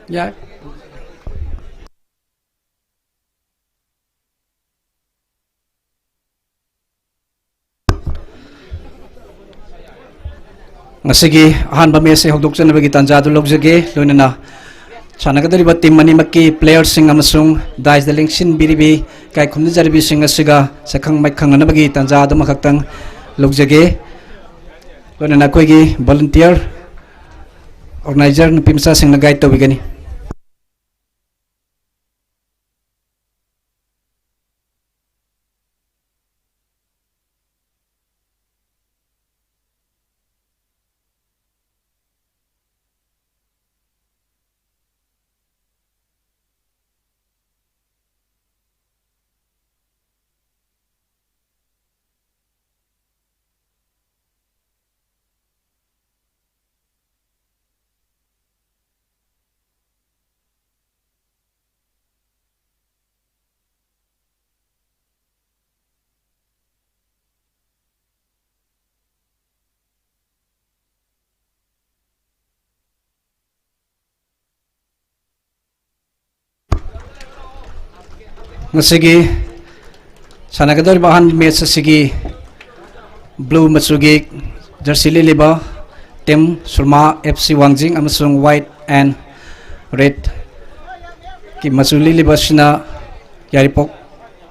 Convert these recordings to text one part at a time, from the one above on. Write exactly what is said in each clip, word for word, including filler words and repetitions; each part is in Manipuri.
ꯌꯥꯏ꯫ ꯉꯁꯤꯒꯤ ꯑꯍꯥꯟꯕ ꯃꯦꯆꯁꯦ ꯍꯧꯗꯣꯛꯆꯅꯕꯒꯤ ꯇꯥꯟꯖꯥ ꯑꯗꯨ ꯂꯧꯖꯒꯦ꯫ ꯂꯣꯏꯅꯅ ꯁꯥꯟꯅꯒꯗꯧꯔꯤꯕ ꯇꯤꯝ ꯑꯅꯤꯃꯛꯀꯤ ꯄ꯭ꯂꯦꯌꯔꯁꯤꯡ ꯑꯃꯁꯨꯡ ꯗꯥꯏꯁꯇ ꯂꯦꯡꯁꯤꯟꯕꯤꯔꯤꯕꯤ ꯏꯀꯥꯏ ꯈꯨꯝꯅꯖꯔꯤꯕꯤꯁꯤꯡ ꯑꯁꯤꯒ ꯁꯛꯈꯪ ꯃꯥꯏꯈꯪꯅꯅꯕꯒꯤ ꯇꯥꯟꯖꯥ ꯑꯗꯨ ꯑꯃꯈꯛꯇꯪ ꯂꯧꯖꯒꯦ꯫ ꯂꯣꯏꯅꯅ ꯑꯩꯈꯣꯏꯒꯤ ꯚꯣꯂꯨꯟꯇꯤꯌꯔ ꯑꯣꯔꯒꯅꯥꯏꯖꯔ ꯅꯨꯄꯤ ꯃꯆꯥꯁꯤꯡꯅ ꯒꯥꯏꯗ ꯇꯧꯕꯤꯒꯅꯤ꯫ ꯉꯁꯤꯒꯤ ꯁꯥꯟꯅꯒꯗꯧꯔꯤꯕ ꯑꯍꯥꯟꯕ ꯃꯦꯆ ꯑꯁꯤꯒꯤ ꯕ꯭ꯂꯨ ꯃꯆꯨꯒꯤ ꯖꯔꯁꯤ ꯂꯤꯠꯂꯤꯕ ꯇꯤꯝ ꯁꯨꯔꯃꯥ ꯑꯦꯐ ꯁꯤ ꯋꯥꯡꯖꯤꯡ ꯑꯃꯁꯨꯡ ꯋꯥꯏꯠ ꯑꯦꯟ ꯔꯦꯗꯀꯤ ꯃꯆꯨ ꯂꯤꯠꯂꯤꯕ ꯑꯁꯤꯅ ꯌꯥꯏꯔꯤꯄꯣꯛ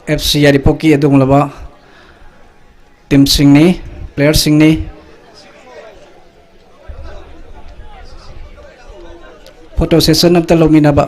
ꯑꯦꯐ ꯁꯤ ꯌꯥꯏꯔꯤꯄꯣꯛꯀꯤ ꯑꯗꯨꯒꯨꯝꯂꯕ ꯇꯤꯝꯁꯤꯡꯅꯤ, ꯄ꯭ꯂꯦꯌꯔꯁꯤꯡꯅꯤ꯫ ꯐꯣꯇꯣ ꯁꯦꯁꯟ ꯑꯝꯇ ꯂꯧꯃꯤꯟꯅꯕ꯫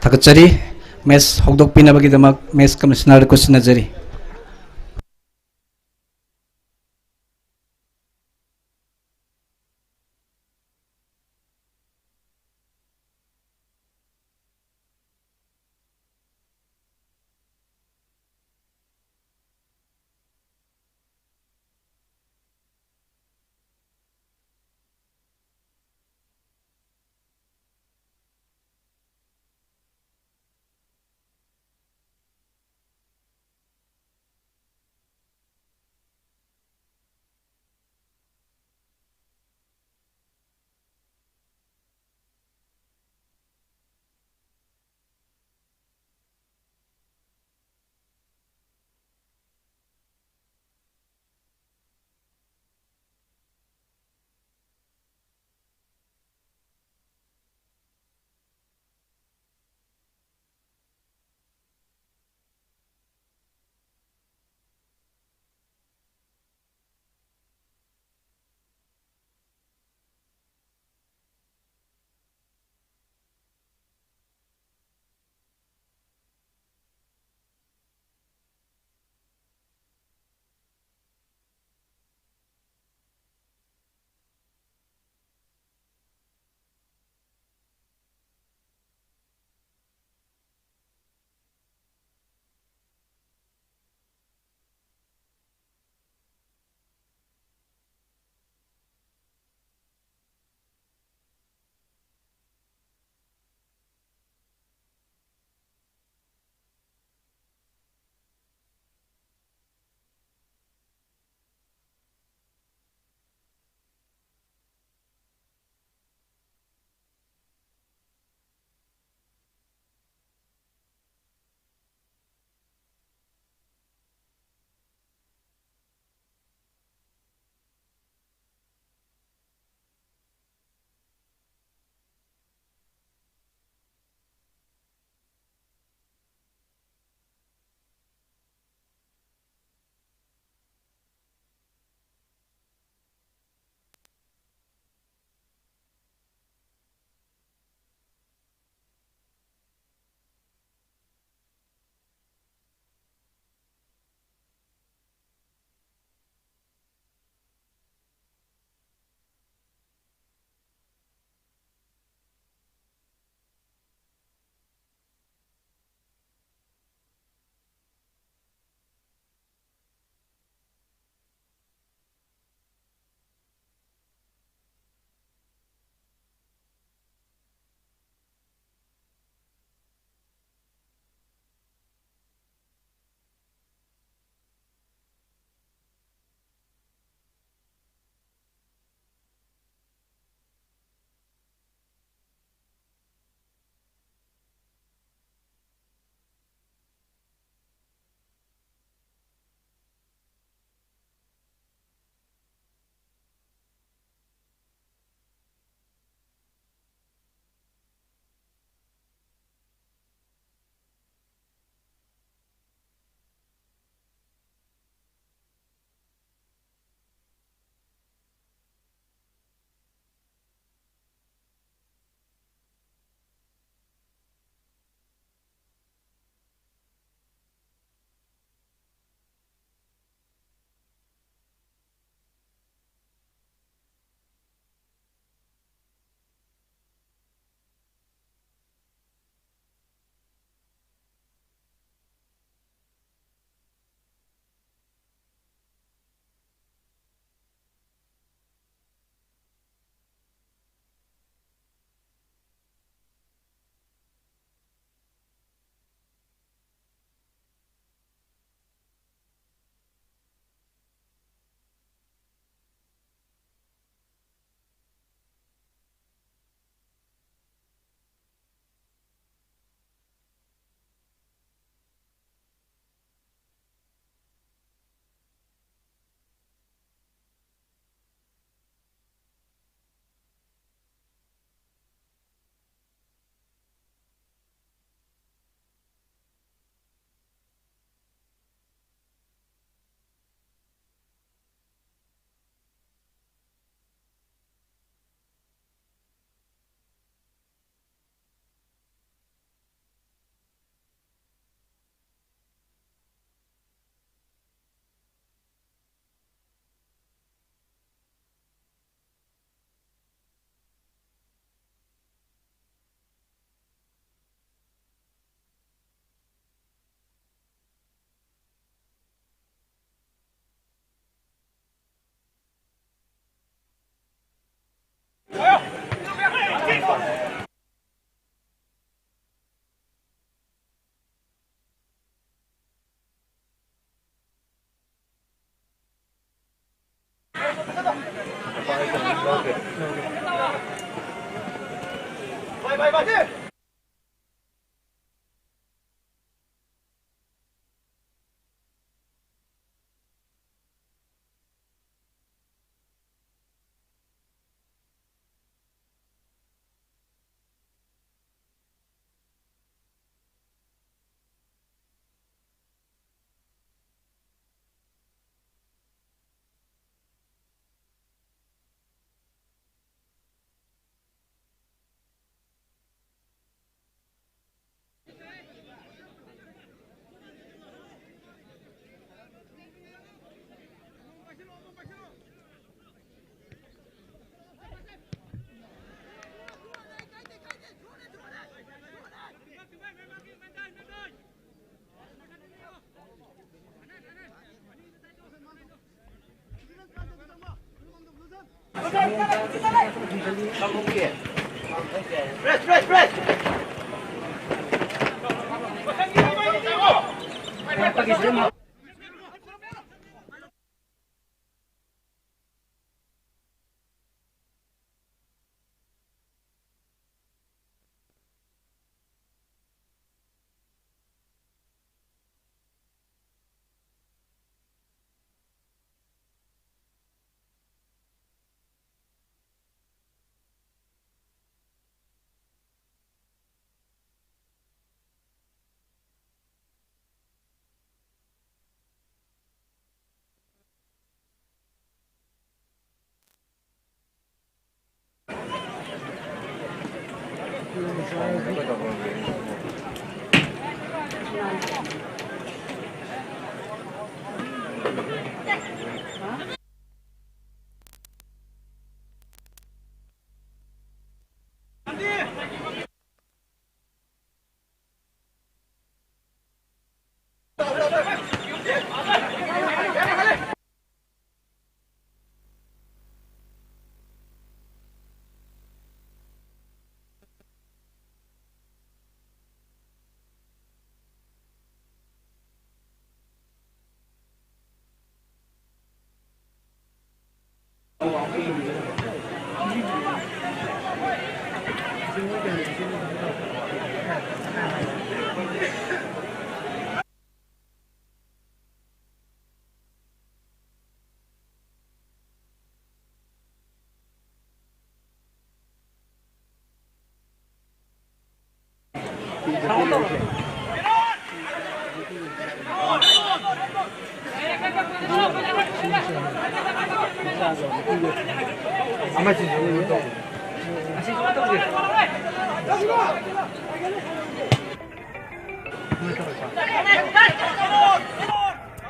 ꯊꯥꯒꯠꯆꯔꯤ꯫ ꯃꯦꯆ ꯍꯧꯗꯣꯛꯄꯤꯅꯕꯒꯤꯗꯃꯛ ꯃꯦꯆ ꯀꯃꯤꯁꯅꯔꯗ ꯈꯨꯠꯁꯤꯟꯅꯖꯔꯤ꯫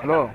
ꯍꯜꯂꯣ꯫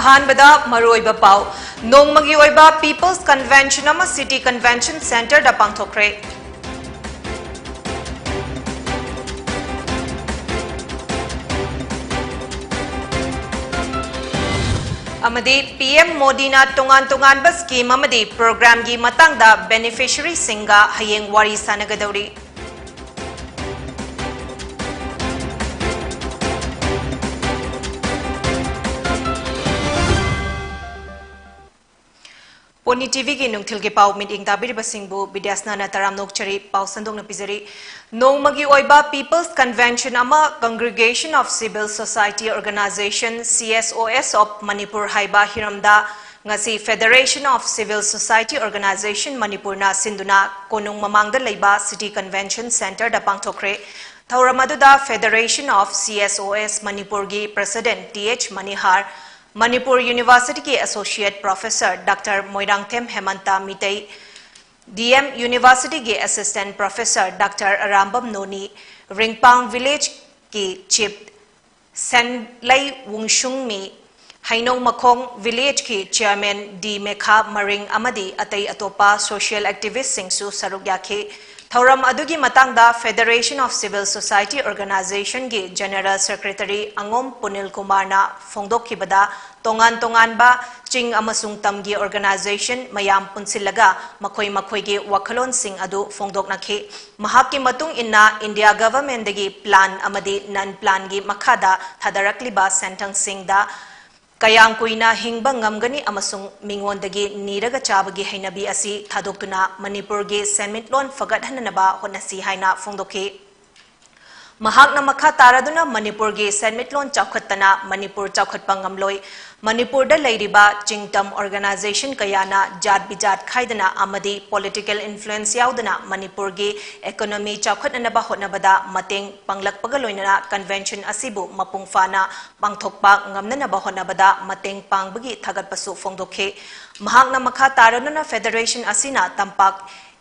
ꯑꯍꯥꯟꯕꯗ ꯃꯔꯨꯑꯣꯏꯕ ꯄꯥꯎ꯫ ꯅꯣꯡꯃꯒꯤ ꯑꯣꯏꯕ People's Convention ꯑꯃ City Convention Centreꯗ ꯄꯥꯡꯊꯣꯛꯈ꯭ꯔꯦ꯫ ꯑꯃꯗꯤ PM ꯃꯣꯗꯤꯅ ꯇꯣꯉꯥꯟ ꯇꯣꯉꯥꯟꯕ scheme ꯑꯃꯗꯤ programꯒꯤ ꯃꯇꯥꯡꯗ beneficiaryꯁꯤꯡꯒ ꯍꯌꯦꯡ ꯋꯥꯔꯤ ꯁꯥꯟꯅꯒꯗꯧꯔꯤ꯫ ꯄꯣꯅꯤ TVꯒꯤ ꯅꯨꯡꯊꯤꯜꯒꯤ ꯄꯥꯎ ꯃꯤꯠꯌꯦꯡ ꯇꯥꯕꯤꯔꯤꯕꯁꯤꯡꯕꯨ ꯕꯤꯗ꯭ꯌꯥꯁꯅꯥꯅ ꯇꯔꯥꯝꯅ ꯑꯣꯛꯆꯔꯤ꯫ ꯄꯥꯎ ꯁꯟꯗꯣꯛꯅ ꯄꯤꯖꯔꯤ꯫ ꯅꯣꯡꯃꯒꯤ ꯑꯣꯏꯕ People's Convention ꯑꯃ Congregation of Civil Society Organisation, CSOs of Manipur ꯍꯥꯏꯕ ꯍꯤꯔꯝꯗ ꯉꯁꯤ Federation of Civil Society Organisation ꯃꯅꯤꯄꯨꯔꯅ ꯁꯤꯟꯗꯨꯅ ꯀꯣꯅꯨꯡ ꯃꯃꯥꯡꯗ ꯂꯩꯕ City Convention Centreꯗ ꯄꯥꯡꯊꯣꯛꯈ꯭ꯔꯦ꯫ ꯊꯧꯔꯝ ꯑꯗꯨꯗ Federation of CSOs ꯃꯅꯤꯄꯨꯔꯒꯤ President TH ꯃꯅꯤꯍꯥꯔ, Manipur Universityꯒꯤ Associate Professor Doctor Moirangthem ꯍꯦꯃꯟꯇ Meitei, DM Universityꯒꯤ Assistant Professor Doctor Arambam ꯅꯣꯅꯤ, ꯔꯤꯡꯄꯥꯡ Villageꯀꯤ Chief ꯁꯦꯟꯂꯩ ꯋꯨꯡꯁꯨꯡꯃꯤ, ꯍꯩꯅꯧ ꯃꯈꯣꯡ ꯚꯤꯂꯦꯖꯀꯤ ꯆꯤꯌꯔꯃꯦꯟ ꯗꯤ ꯃꯦꯈꯥ ꯃꯔꯤꯡ ꯑꯃꯗꯤ ꯑꯇꯩ ꯑꯇꯣꯞꯄ ꯁꯣꯁꯤꯌꯦꯜ ꯑꯦꯛꯇꯤꯚꯤꯁ꯭ꯠꯁꯤꯡꯁꯨ ꯁꯔꯨꯛ ꯌꯥꯈꯤ꯫ ꯊꯧꯔꯝ ꯑꯗꯨꯒꯤ ꯃꯇꯥꯡꯗ Federation of Civil Society Organizationꯒꯤ ꯖꯦꯅꯦꯔꯦꯜ ꯁꯦꯀ꯭ꯔꯦꯇꯔꯤ ꯑꯉꯣꯝ ꯄꯨꯅꯤꯜ ꯀꯨꯃꯥꯔꯅ ꯐꯣꯡꯗꯣꯛꯈꯤꯕꯗ, ꯇꯣꯉꯥꯟ ꯇꯣꯉꯥꯟꯕ ꯆꯤꯡ ꯑꯃꯁꯨꯡ ꯇꯝꯒꯤ ꯑꯣꯔꯒꯅꯥꯏꯖꯦꯁꯟ ꯃꯌꯥꯝ ꯄꯨꯟꯁꯤꯜꯂꯒ ꯃꯈꯣꯏ ꯃꯈꯣꯏꯒꯤ ꯋꯥꯈꯜꯂꯣꯟꯁꯤꯡ ꯑꯗꯨ ꯐꯣꯡꯗꯣꯛꯅꯈꯤ꯫ ꯃꯍꯥꯛꯀꯤ ꯃꯇꯨꯡ ꯏꯟꯅ, ꯏꯟꯗꯤꯌꯥ ꯒꯚꯔꯟꯃꯦꯟꯠꯇꯒꯤ ꯄ꯭ꯂꯥꯟ ꯑꯃꯗꯤ ꯅꯟ ꯄ꯭ꯂꯥꯟꯒꯤ ꯃꯈꯥꯗ ꯊꯥꯗꯔꯛꯂꯤꯕ ꯁꯦꯟꯊꯪꯁꯤꯡꯗ ꯀꯌꯥꯝ ꯀꯨꯏꯅ ꯍꯤꯡꯕ ꯉꯝꯒꯅꯤ ꯑꯃꯁꯨꯡ ꯃꯤꯉꯣꯟꯗꯒꯤ ꯅꯤꯔꯒ ꯆꯥꯕꯒꯤ ꯍꯩꯅꯕꯤ ꯑꯁꯤ ꯊꯥꯗꯣꯛꯇꯨꯅ ꯃꯅꯤꯄꯨꯔꯒꯤ ꯁꯦꯟꯃꯤꯠꯂꯣꯟ ꯐꯒꯠꯍꯟꯅꯅꯕ ꯍꯣꯠꯅꯁꯤ ꯍꯥꯏꯅ ꯐꯣꯡꯗꯣꯛꯈꯤ꯫ ꯃꯍꯥꯛꯅ ꯃꯈꯥ ꯇꯥꯔꯗꯨꯅ ꯃꯅꯤꯄꯨꯔꯒꯤ ꯁꯦꯟꯃꯤꯠꯂꯣꯟ ꯆꯥꯎꯈꯠꯇꯅ ꯃꯅꯤꯄꯨꯔ ꯆꯥꯎꯈꯠꯄ ꯉꯝꯂꯣꯏ꯫ ꯃꯅꯤꯄꯨꯔꯗ ꯂꯩꯔꯤꯕ ꯆꯤꯡꯇꯝ ꯑꯣꯔꯒꯅꯥꯏꯖꯦꯁꯟ ꯀꯌꯥꯅ ꯖꯥꯠ ꯕꯤꯖꯥꯠ ꯈꯥꯏꯗꯅ ꯑꯃꯗꯤ ꯄꯣꯂꯤꯇꯤꯀꯦꯜ ꯏꯟꯐ꯭ꯂꯨꯌꯦꯟꯁ ꯌꯥꯎꯗꯅ ꯃꯅꯤꯄꯨꯔꯒꯤ ꯏꯀꯣꯅꯣꯃꯤ ꯆꯥꯎꯈꯠꯅꯅꯕ ꯍꯣꯠꯅꯕꯗ ꯃꯇꯦꯡ ꯄꯥꯡꯂꯛꯄꯒ ꯂꯣꯏꯅꯅ ꯀꯟꯚꯦꯟꯁꯟ ꯑꯁꯤꯕꯨ ꯃꯄꯨꯡ ꯐꯥꯅ ꯄꯥꯡꯊꯣꯛꯄ ꯉꯝꯅꯅꯕ ꯍꯣꯠꯅꯕꯗ ꯃꯇꯦꯡ ꯄꯥꯡꯕꯒꯤ ꯊꯥꯒꯠꯄꯁꯨ ꯐꯣꯡꯗꯣꯛꯈꯤ꯫ ꯃꯍꯥꯛꯅ ꯃꯈꯥ ꯇꯥꯔꯗꯨꯅ ꯐꯦꯗꯔꯦꯁꯟ ꯑꯁꯤꯅ ꯇꯝꯄꯥꯛ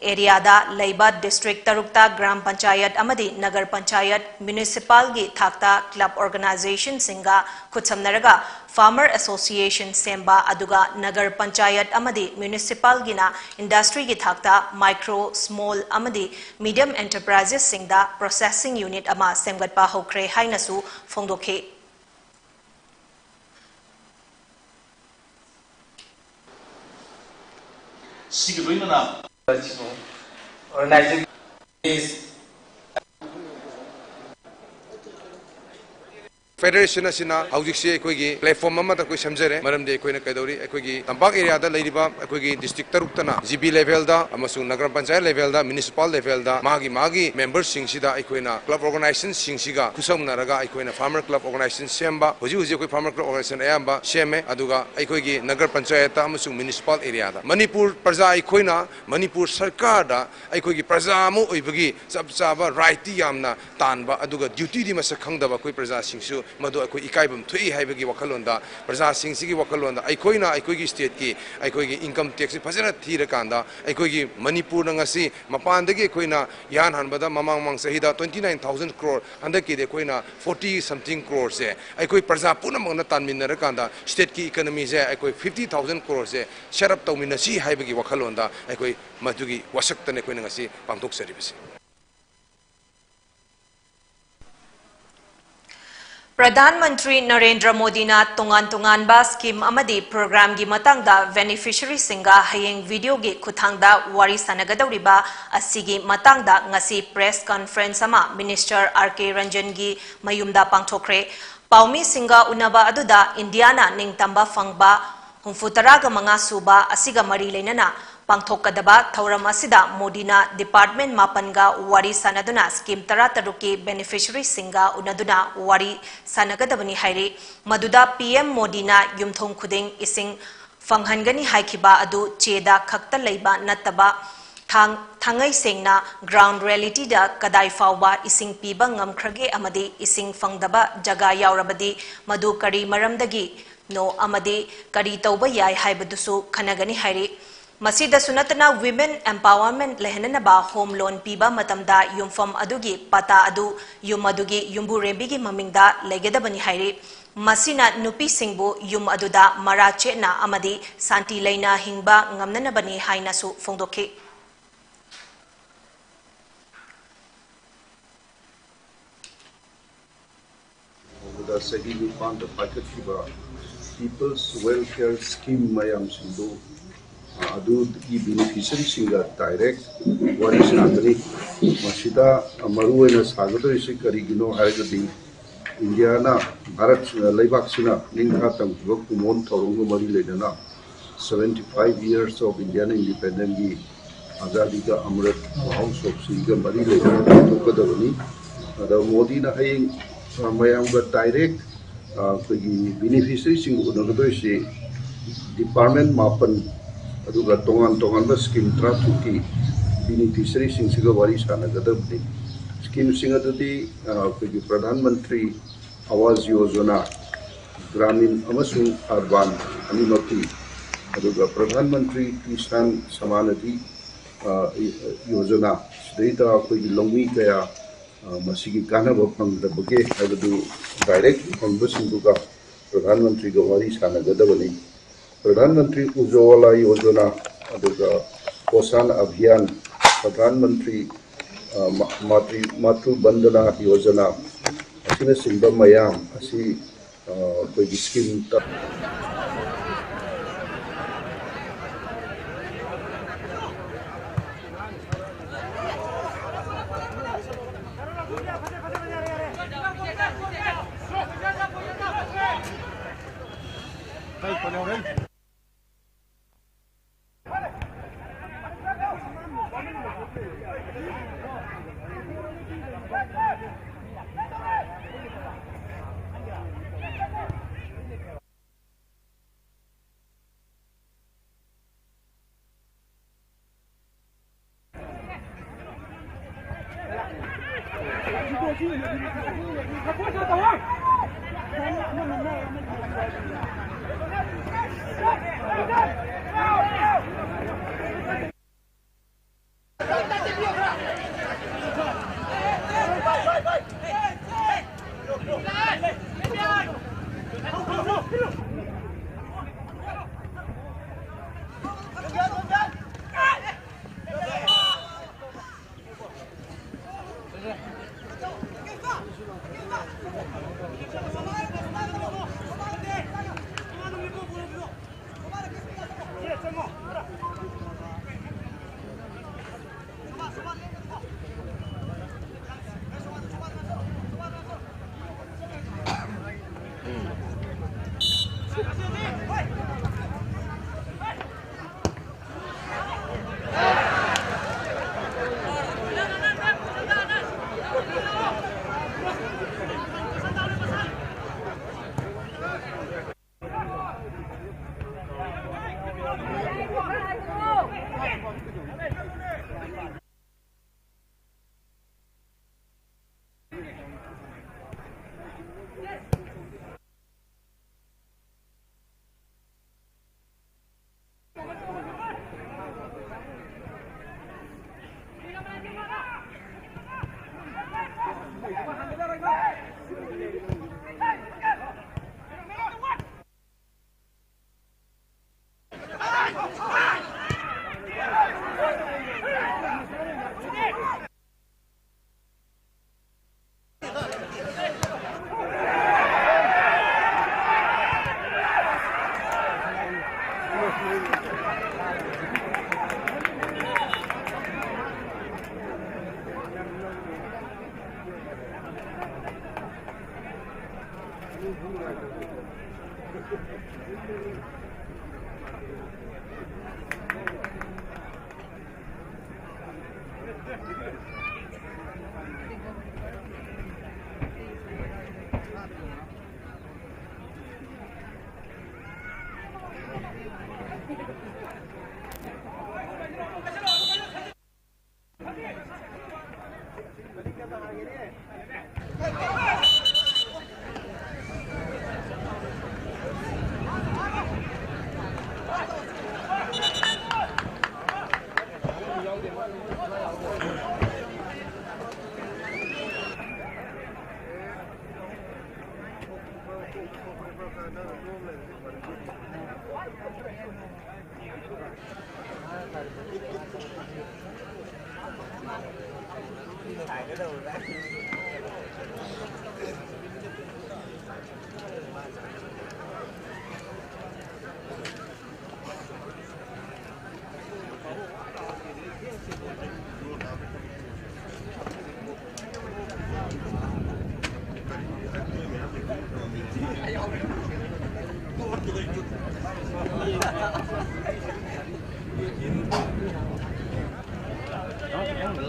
ꯑꯦꯔꯤꯌꯥꯗ ꯂꯩꯕ ꯗꯤꯁꯇ꯭ꯔꯤꯛ ꯇꯔꯨꯛꯇ ꯒ꯭ꯔꯥꯝ ꯄꯟꯆꯥꯌꯠ ꯑꯃꯗꯤ ꯅꯒꯔ ꯄꯟꯆꯥꯌꯠ ꯃ꯭ꯌꯨꯅꯤꯁꯤꯄꯥꯜꯒꯤ ꯊꯥꯛꯇ ꯀ꯭ꯂꯕ ꯑꯣꯔꯒꯅꯥꯏꯖꯦꯁꯟꯁꯤꯡꯒ ꯈꯨꯠꯁꯝꯅꯔꯒ ꯐꯥꯔꯃꯔ ꯑꯦꯁꯣꯁꯤꯌꯦꯁꯟ ꯁꯦꯝꯕ, ꯑꯗꯨꯒ ꯅꯒꯔ ꯄꯟꯆꯥꯌꯠ ꯑꯃꯗꯤ ꯃ꯭ꯌꯨꯅꯤꯁꯤꯄꯥꯜꯒꯤꯅ ꯏꯟꯗꯁꯇ꯭ꯔꯤꯒꯤ ꯊꯥꯛꯇ ꯃꯥꯏꯀ꯭ꯔꯣ, ꯁ꯭ꯃꯣꯜ ꯑꯃꯗꯤ ꯃꯤꯗꯤꯌꯝ ꯑꯦꯟꯇꯔꯄ꯭ꯔꯥꯏꯖꯦꯁꯁꯤꯡꯗ ꯄ꯭ꯔꯣꯁꯦꯁꯤꯡ ꯌꯨꯅꯤꯠ ꯑꯃ ꯁꯦꯝꯒꯠꯄ ꯍꯧꯈ꯭ꯔꯦ ꯍꯥꯏꯅꯁꯨ ꯐꯣꯡꯗꯣꯛꯈꯤ꯫ ꯁꯤꯒ ꯂꯣꯏꯅꯅ organizing is ꯐꯦꯗꯔꯦꯁꯟ ꯑꯁꯤꯅ ꯍꯧꯖꯤꯛꯁꯦ ꯑꯩꯈꯣꯏꯒꯤ ꯄ꯭ꯂꯦꯠꯐꯣꯝ ꯑꯃꯗ ꯑꯩꯈꯣꯏ ꯁꯦꯝꯖꯔꯦ꯫ ꯃꯔꯝꯗꯤ ꯑꯩꯈꯣꯏꯅ ꯀꯩꯗꯧꯔꯤ, ꯑꯩꯈꯣꯏꯒꯤ ꯇꯝꯄꯥꯛ ꯑꯦꯔꯤꯌꯥꯗ ꯂꯩꯔꯤꯕ ꯑꯩꯈꯣꯏꯒꯤ ꯗꯤꯁꯇ꯭ꯔꯤꯛ ꯇꯔꯨꯛꯇꯅ ꯖꯤ ꯕꯤ ꯂꯦꯚꯦꯜꯗ ꯑꯃꯁꯨꯡ ꯅꯒꯔ ꯄꯟꯆꯥꯌꯠ ꯂꯦꯚꯦꯜꯗ, ꯃ꯭ꯌꯨꯅꯤꯁꯤꯄꯥꯜ ꯂꯦꯚꯦꯜꯗ ꯃꯥꯒꯤ ꯃꯥꯒꯤ ꯃꯦꯝꯕꯔꯁꯤꯡꯁꯤꯗ ꯑꯩꯈꯣꯏꯅ ꯀ꯭ꯂꯕ ꯑꯣꯔꯒꯅꯥꯏꯖꯦꯁꯟꯁꯤꯡꯁꯤꯒ ꯈꯨꯠꯁꯝꯅꯔꯒ ꯑꯩꯈꯣꯏꯅ ꯐꯥꯔꯃꯔ ꯀ꯭ꯂꯕ ꯑꯣꯔꯒꯅꯥꯏꯖꯦꯁꯟ ꯁꯦꯝꯕ, ꯍꯧꯖꯤꯛ ꯍꯧꯖꯤꯛ ꯑꯩꯈꯣꯏ ꯐꯥꯔꯃꯔ ꯀ꯭ꯂꯕ ꯑꯣꯔꯒꯅꯥꯏꯖꯦꯁꯟ ꯑꯌꯥꯝꯕ ꯁꯦꯝꯃꯦ꯫ ꯑꯗꯨꯒ ꯑꯩꯈꯣꯏꯒꯤ ꯅꯒꯔ ꯄꯟꯆꯥꯌꯠꯇ ꯑꯃꯁꯨꯡ ꯃ꯭ꯌꯨꯅꯤꯁꯤꯄꯥꯜ ꯑꯦꯔꯤꯌꯥꯗ ꯃꯅꯤꯄꯨꯔ ꯄ꯭ꯔꯖꯥ ꯑꯩꯈꯣꯏꯅ ꯃꯅꯤꯄꯨꯔ ꯁꯔꯀꯥꯔꯗ ꯑꯩꯈꯣꯏꯒꯤ ꯄ꯭ꯔꯖꯥ ꯑꯃ ꯑꯣꯏꯕꯒꯤ ꯆꯞ ꯆꯥꯕ ꯔꯥꯏꯠꯇꯤ ꯌꯥꯝꯅ ꯇꯥꯟꯕ, ꯑꯗꯨꯒ ꯗ꯭ꯌꯨꯇꯤꯗꯤ ꯃꯁꯛ ꯈꯪꯗꯕ ꯑꯩꯈꯣꯏ ꯄ꯭ꯔꯖꯥꯁꯤꯡꯁꯨ ꯃꯗꯨ ꯑꯩꯈꯣꯏ ꯏꯀꯥꯏꯐꯝ ꯊꯣꯛꯏ ꯍꯥꯏꯕꯒꯤ ꯋꯥꯈꯜꯂꯣꯟꯗ, ꯄ꯭ꯔꯖꯥꯁꯤꯡꯁꯤꯒꯤ ꯋꯥꯈꯜꯂꯣꯟꯗ, ꯑꯩꯈꯣꯏꯅ ꯑꯩꯈꯣꯏꯒꯤ stateꯀꯤ ꯑꯩꯈꯣꯏꯒꯤ income taxꯁꯤ ꯐꯖꯅ ꯊꯤꯔꯀꯥꯟꯗ, ꯑꯩꯈꯣꯏꯒꯤ ꯃꯅꯤꯄꯨꯔꯅ ꯉꯁꯤ ꯃꯄꯥꯟꯗꯒꯤ ꯑꯩꯈꯣꯏꯅ ꯏꯍꯥꯟ ꯍꯥꯟꯕꯗ ꯃꯃꯥꯡ ꯃꯃꯥꯡ ꯆꯍꯤꯗ twenty nine thousand crore, ꯍꯟꯗꯛꯀꯤꯗꯤ ꯑꯩꯈꯣꯏꯅ forty something croreꯁꯦ, ꯑꯩꯈꯣꯏ ꯄ꯭ꯔꯖꯥ ꯄꯨꯝꯅꯃꯛꯅ ꯇꯥꯟꯃꯤꯟꯅꯔꯀꯥꯟꯗ stateꯀꯤ economyꯁꯦ ꯑꯩꯈꯣꯏ fifty thousand croreꯁꯦ set up ꯇꯧꯃꯤꯟꯅꯁꯤ ꯍꯥꯏꯕꯒꯤ ꯋꯥꯈꯜꯂꯣꯟꯗ ꯑꯩꯈꯣꯏ ꯃꯗꯨꯒꯤ ꯋꯥꯁꯛꯇꯅ ꯑꯩꯈꯣꯏꯅ ꯉꯁꯤ ꯄꯥꯡꯊꯣꯛꯆꯔꯤꯕꯁꯤ꯫ ꯄ꯭ꯔꯙꯥꯟ ꯃꯟꯇ꯭ꯔꯤ ꯅꯔꯦꯟꯗ꯭ꯔ ꯃꯣꯗꯤꯅ ꯇꯣꯉꯥꯟ ꯇꯣꯉꯥꯟꯕ scheme ꯑꯃꯗꯤ programꯒꯤ ꯃꯇꯥꯡꯗ beneficiaryꯁꯤꯡꯒ ꯍꯌꯦꯡ videoꯒꯤ ꯈꯨꯠꯊꯥꯡꯗ ꯋꯥꯔꯤ ꯁꯥꯟꯅꯒꯗꯧꯔꯤꯕ ꯑꯁꯤꯒꯤ ꯃꯇꯥꯡꯗ ꯉꯁꯤ press conference ꯑꯃ Minister R K ꯔꯟꯖꯟꯒꯤ ꯃꯌꯨꯝꯗ ꯄꯥꯡꯊꯣꯛꯈ꯭ꯔꯦ꯫ ꯄꯥꯎꯃꯤꯁꯤꯡꯒ ꯎꯅꯕ ꯑꯗꯨꯗ ꯏꯟꯗꯤꯌꯥꯅ ꯅꯤꯡꯇꯝꯕ ꯐꯪꯕ ꯍꯨꯝꯐꯨ ꯇꯔꯥꯒ ꯃꯉꯥ ꯁꯨꯕ ꯑꯁꯤꯒ ꯃꯔꯤ ꯂꯩꯅꯅ ꯄꯥꯡꯊꯣꯛꯀꯗꯕ ꯊꯧꯔꯝ ꯑꯁꯤꯗ ꯃꯣꯗꯤꯅ department ꯃꯥꯄꯟꯒ ꯋꯥꯔꯤ ꯁꯥꯟꯅꯗꯨꯅ scheme ꯇꯔꯥꯇꯔꯨꯛꯀꯤ beneficiaryꯁꯤꯡꯒ ꯎꯅꯗꯨꯅ ꯋꯥꯔꯤ ꯁꯥꯟꯅꯒꯗꯕꯅꯤ ꯍꯥꯏꯔꯤ꯫ ꯃꯗꯨꯗ P M ꯃꯣꯗꯤꯅ ꯌꯨꯝꯊꯣꯡ ꯈꯨꯗꯤꯡ ꯏꯁꯤꯡ ꯐꯪꯍꯟꯒꯅꯤ ꯍꯥꯏꯈꯤꯕ ꯑꯗꯨ ꯆꯦꯗ ꯈꯛꯇ ꯂꯩꯕ ꯅꯠꯇꯕ ꯊꯥꯡ-, ꯊꯥꯡꯉꯩ ꯁꯦꯡꯅ ground realityꯗ ꯀꯗꯥꯏ ꯐꯥꯎꯕ ꯏꯁꯤꯡ ꯄꯤꯕ ꯉꯝꯈ꯭ꯔꯒꯦ ꯑꯃꯗꯤ ꯏꯁꯤꯡ ꯐꯪꯗꯕ ꯖꯒꯥ ꯌꯥꯎꯔꯕꯗꯤ ꯃꯗꯨ ꯀꯔꯤ ꯃꯔꯝꯗꯒꯤꯅꯣ ꯑꯃꯗꯤ ꯀꯔꯤ ꯇꯧꯕ ꯌꯥꯏ ꯍꯥꯏꯕꯗꯨꯁꯨ ꯈꯟꯅꯒꯅꯤ ꯍꯥꯏꯔꯤ꯫ ꯃꯁꯤꯗꯁꯨ ꯅꯠꯇꯅ women empowerment ꯂꯩꯍꯟꯅꯅꯕ home loan ꯄꯤꯕ ꯃꯇꯝꯗ ꯌꯨꯝꯐꯝ ꯑꯗꯨꯒꯤ ꯄꯇꯥ ꯑꯗꯨ ꯌꯨꯝ ꯑꯗꯨꯒꯤ ꯌꯨꯝꯕꯨꯔꯦꯝꯕꯤꯒꯤ ꯃꯃꯤꯡꯗ ꯂꯩꯒꯗꯕꯅꯤ ꯍꯥꯏꯔꯤ꯫ ꯃꯁꯤꯅ ꯅꯨꯄꯤꯁꯤꯡꯕꯨ ꯌꯨꯝ ꯑꯗꯨꯗ ꯃꯔꯥ ꯆꯦꯠꯅ ꯑꯃꯗꯤ ꯁꯥꯟꯇꯤ ꯂꯩꯅ ꯍꯤꯡꯕ ꯉꯝꯅꯅꯕꯅꯤ ꯍꯥꯏꯅꯁꯨ ꯐꯣꯡꯗꯣꯛꯈꯤ꯫ ꯍꯧꯕꯗ ꯆꯍꯤ ꯅꯤꯄꯥꯟꯗ ꯄꯥꯏꯈꯠꯈꯤꯕ People's Welfare Scheme ꯃꯌꯥꯝꯁꯤꯡꯗꯨ, ꯑ, ꯑꯗꯨꯒꯤ beneficiaryꯁꯤꯡꯒ direct ꯋꯥꯔꯤ ꯁꯥꯒꯅꯤ꯫ ꯃꯁꯤꯗ ꯃꯔꯨꯑꯣꯏꯅ ꯁꯥꯒꯗꯧꯔꯤꯁꯤ ꯀꯔꯤꯒꯤꯅꯣ ꯍꯥꯏꯔꯒꯗꯤ, ꯏꯟꯗꯤꯌꯥꯅ, ꯚꯥꯔꯠ ꯂꯩꯕꯥꯛꯁꯤꯅ ꯅꯤꯡꯈꯥ ꯇꯝꯈꯤꯕ ꯀꯨꯝꯑꯣꯟ ꯊꯧꯔꯝꯒ ꯃꯔꯤ ꯂꯩꯅꯅ seventy five years of Indian independentꯒꯤ ꯑꯖꯥꯗꯤ ꯀꯥ ꯑꯃ꯭ꯔꯤꯠ ꯃꯍꯣꯠꯁꯕꯁꯤꯒ ꯃꯔꯤ ꯂꯩꯅꯅ ꯄꯥꯡꯊꯣꯛꯀꯗꯕꯅꯤ꯫ ꯑꯗ ꯃꯣꯗꯤꯅ ꯍꯌꯦꯡ, ꯑ, ꯃꯌꯥꯝꯒ direct, ꯑ, ꯑꯩꯈꯣꯏꯒꯤ beneficiaryꯁꯤꯡꯒ ꯎꯅꯒꯗꯣꯏꯁꯤ department ꯃꯥꯄꯟ, ꯑꯗꯨꯒ ꯇꯣꯉꯥꯟ ꯇꯣꯉꯥꯟꯕ scheme ꯇꯔꯥꯇꯔꯨꯛꯀꯤ beneficiaryꯁꯤꯡꯁꯤꯒ ꯋꯥꯔꯤ ꯁꯥꯟꯅꯒꯗꯕꯅꯤ꯫ Schemeꯁꯤꯡ ꯑꯗꯨꯗꯤ, ꯑ, ꯑꯩꯈꯣꯏꯒꯤ ꯄ꯭ꯔꯙꯥꯟ ꯃꯟꯇ꯭ꯔꯤ ꯑꯋꯥꯖ ꯌꯣꯖꯅꯥ, ꯒ꯭ꯔꯥꯃꯤꯟ ꯑꯃꯁꯨꯡ ꯑꯔꯕꯥꯟ ꯑꯅꯤꯃꯛꯀꯤ, ꯑꯗꯨꯒ ꯄ꯭ꯔꯙꯥꯟ ꯃꯟꯇ꯭ꯔꯤ ꯀꯤꯁꯥꯟ ꯁꯃꯥꯟ ꯅꯤꯙꯤ, ꯑ, ꯌꯣꯖꯅꯥ, ꯁꯤꯗꯩꯗ ꯑꯩꯈꯣꯏꯒꯤ ꯂꯧꯃꯤ ꯀꯌꯥ, ꯑ, ꯃꯁꯤꯒꯤ ꯀꯥꯟꯅꯕ ꯐꯪꯗꯕꯒꯦ ꯍꯥꯏꯕꯗꯨ ꯗꯥꯏꯔꯦꯛ ꯐꯪꯕꯁꯤꯡꯗꯨꯒ ꯄ꯭ꯔꯙꯥꯟ ꯃꯟꯇ꯭ꯔꯤꯒ ꯋꯥꯔꯤ ꯁꯥꯟꯅꯒꯗꯕꯅꯤ꯫ ꯄ꯭ꯔꯙꯥꯟ ꯃꯟꯇ꯭ꯔꯤ ꯎꯖ꯭ꯖꯋꯥꯂꯥ ꯌꯣꯖꯅꯥ, ꯑꯗꯨꯒ ꯄꯣꯁꯥꯟ ꯑꯚꯤꯌꯥꯟ, ꯄ꯭ꯔꯙꯥꯟ ꯃꯟꯇ꯭ꯔꯤ, ꯑ, ꯃꯥ-, ꯃꯥꯇ꯭ꯔꯤ-, ꯃꯥꯇ꯭ꯔꯨ ꯕꯟꯗꯅꯥ ꯌꯣꯖꯅꯥ ꯑꯁꯤꯅꯆꯤꯡꯕ ꯃꯌꯥꯝ ꯑꯁꯤ, ꯑ, ꯑꯩꯈꯣꯏꯒꯤ ꯁ꯭ꯀꯤꯝ ꯇ-,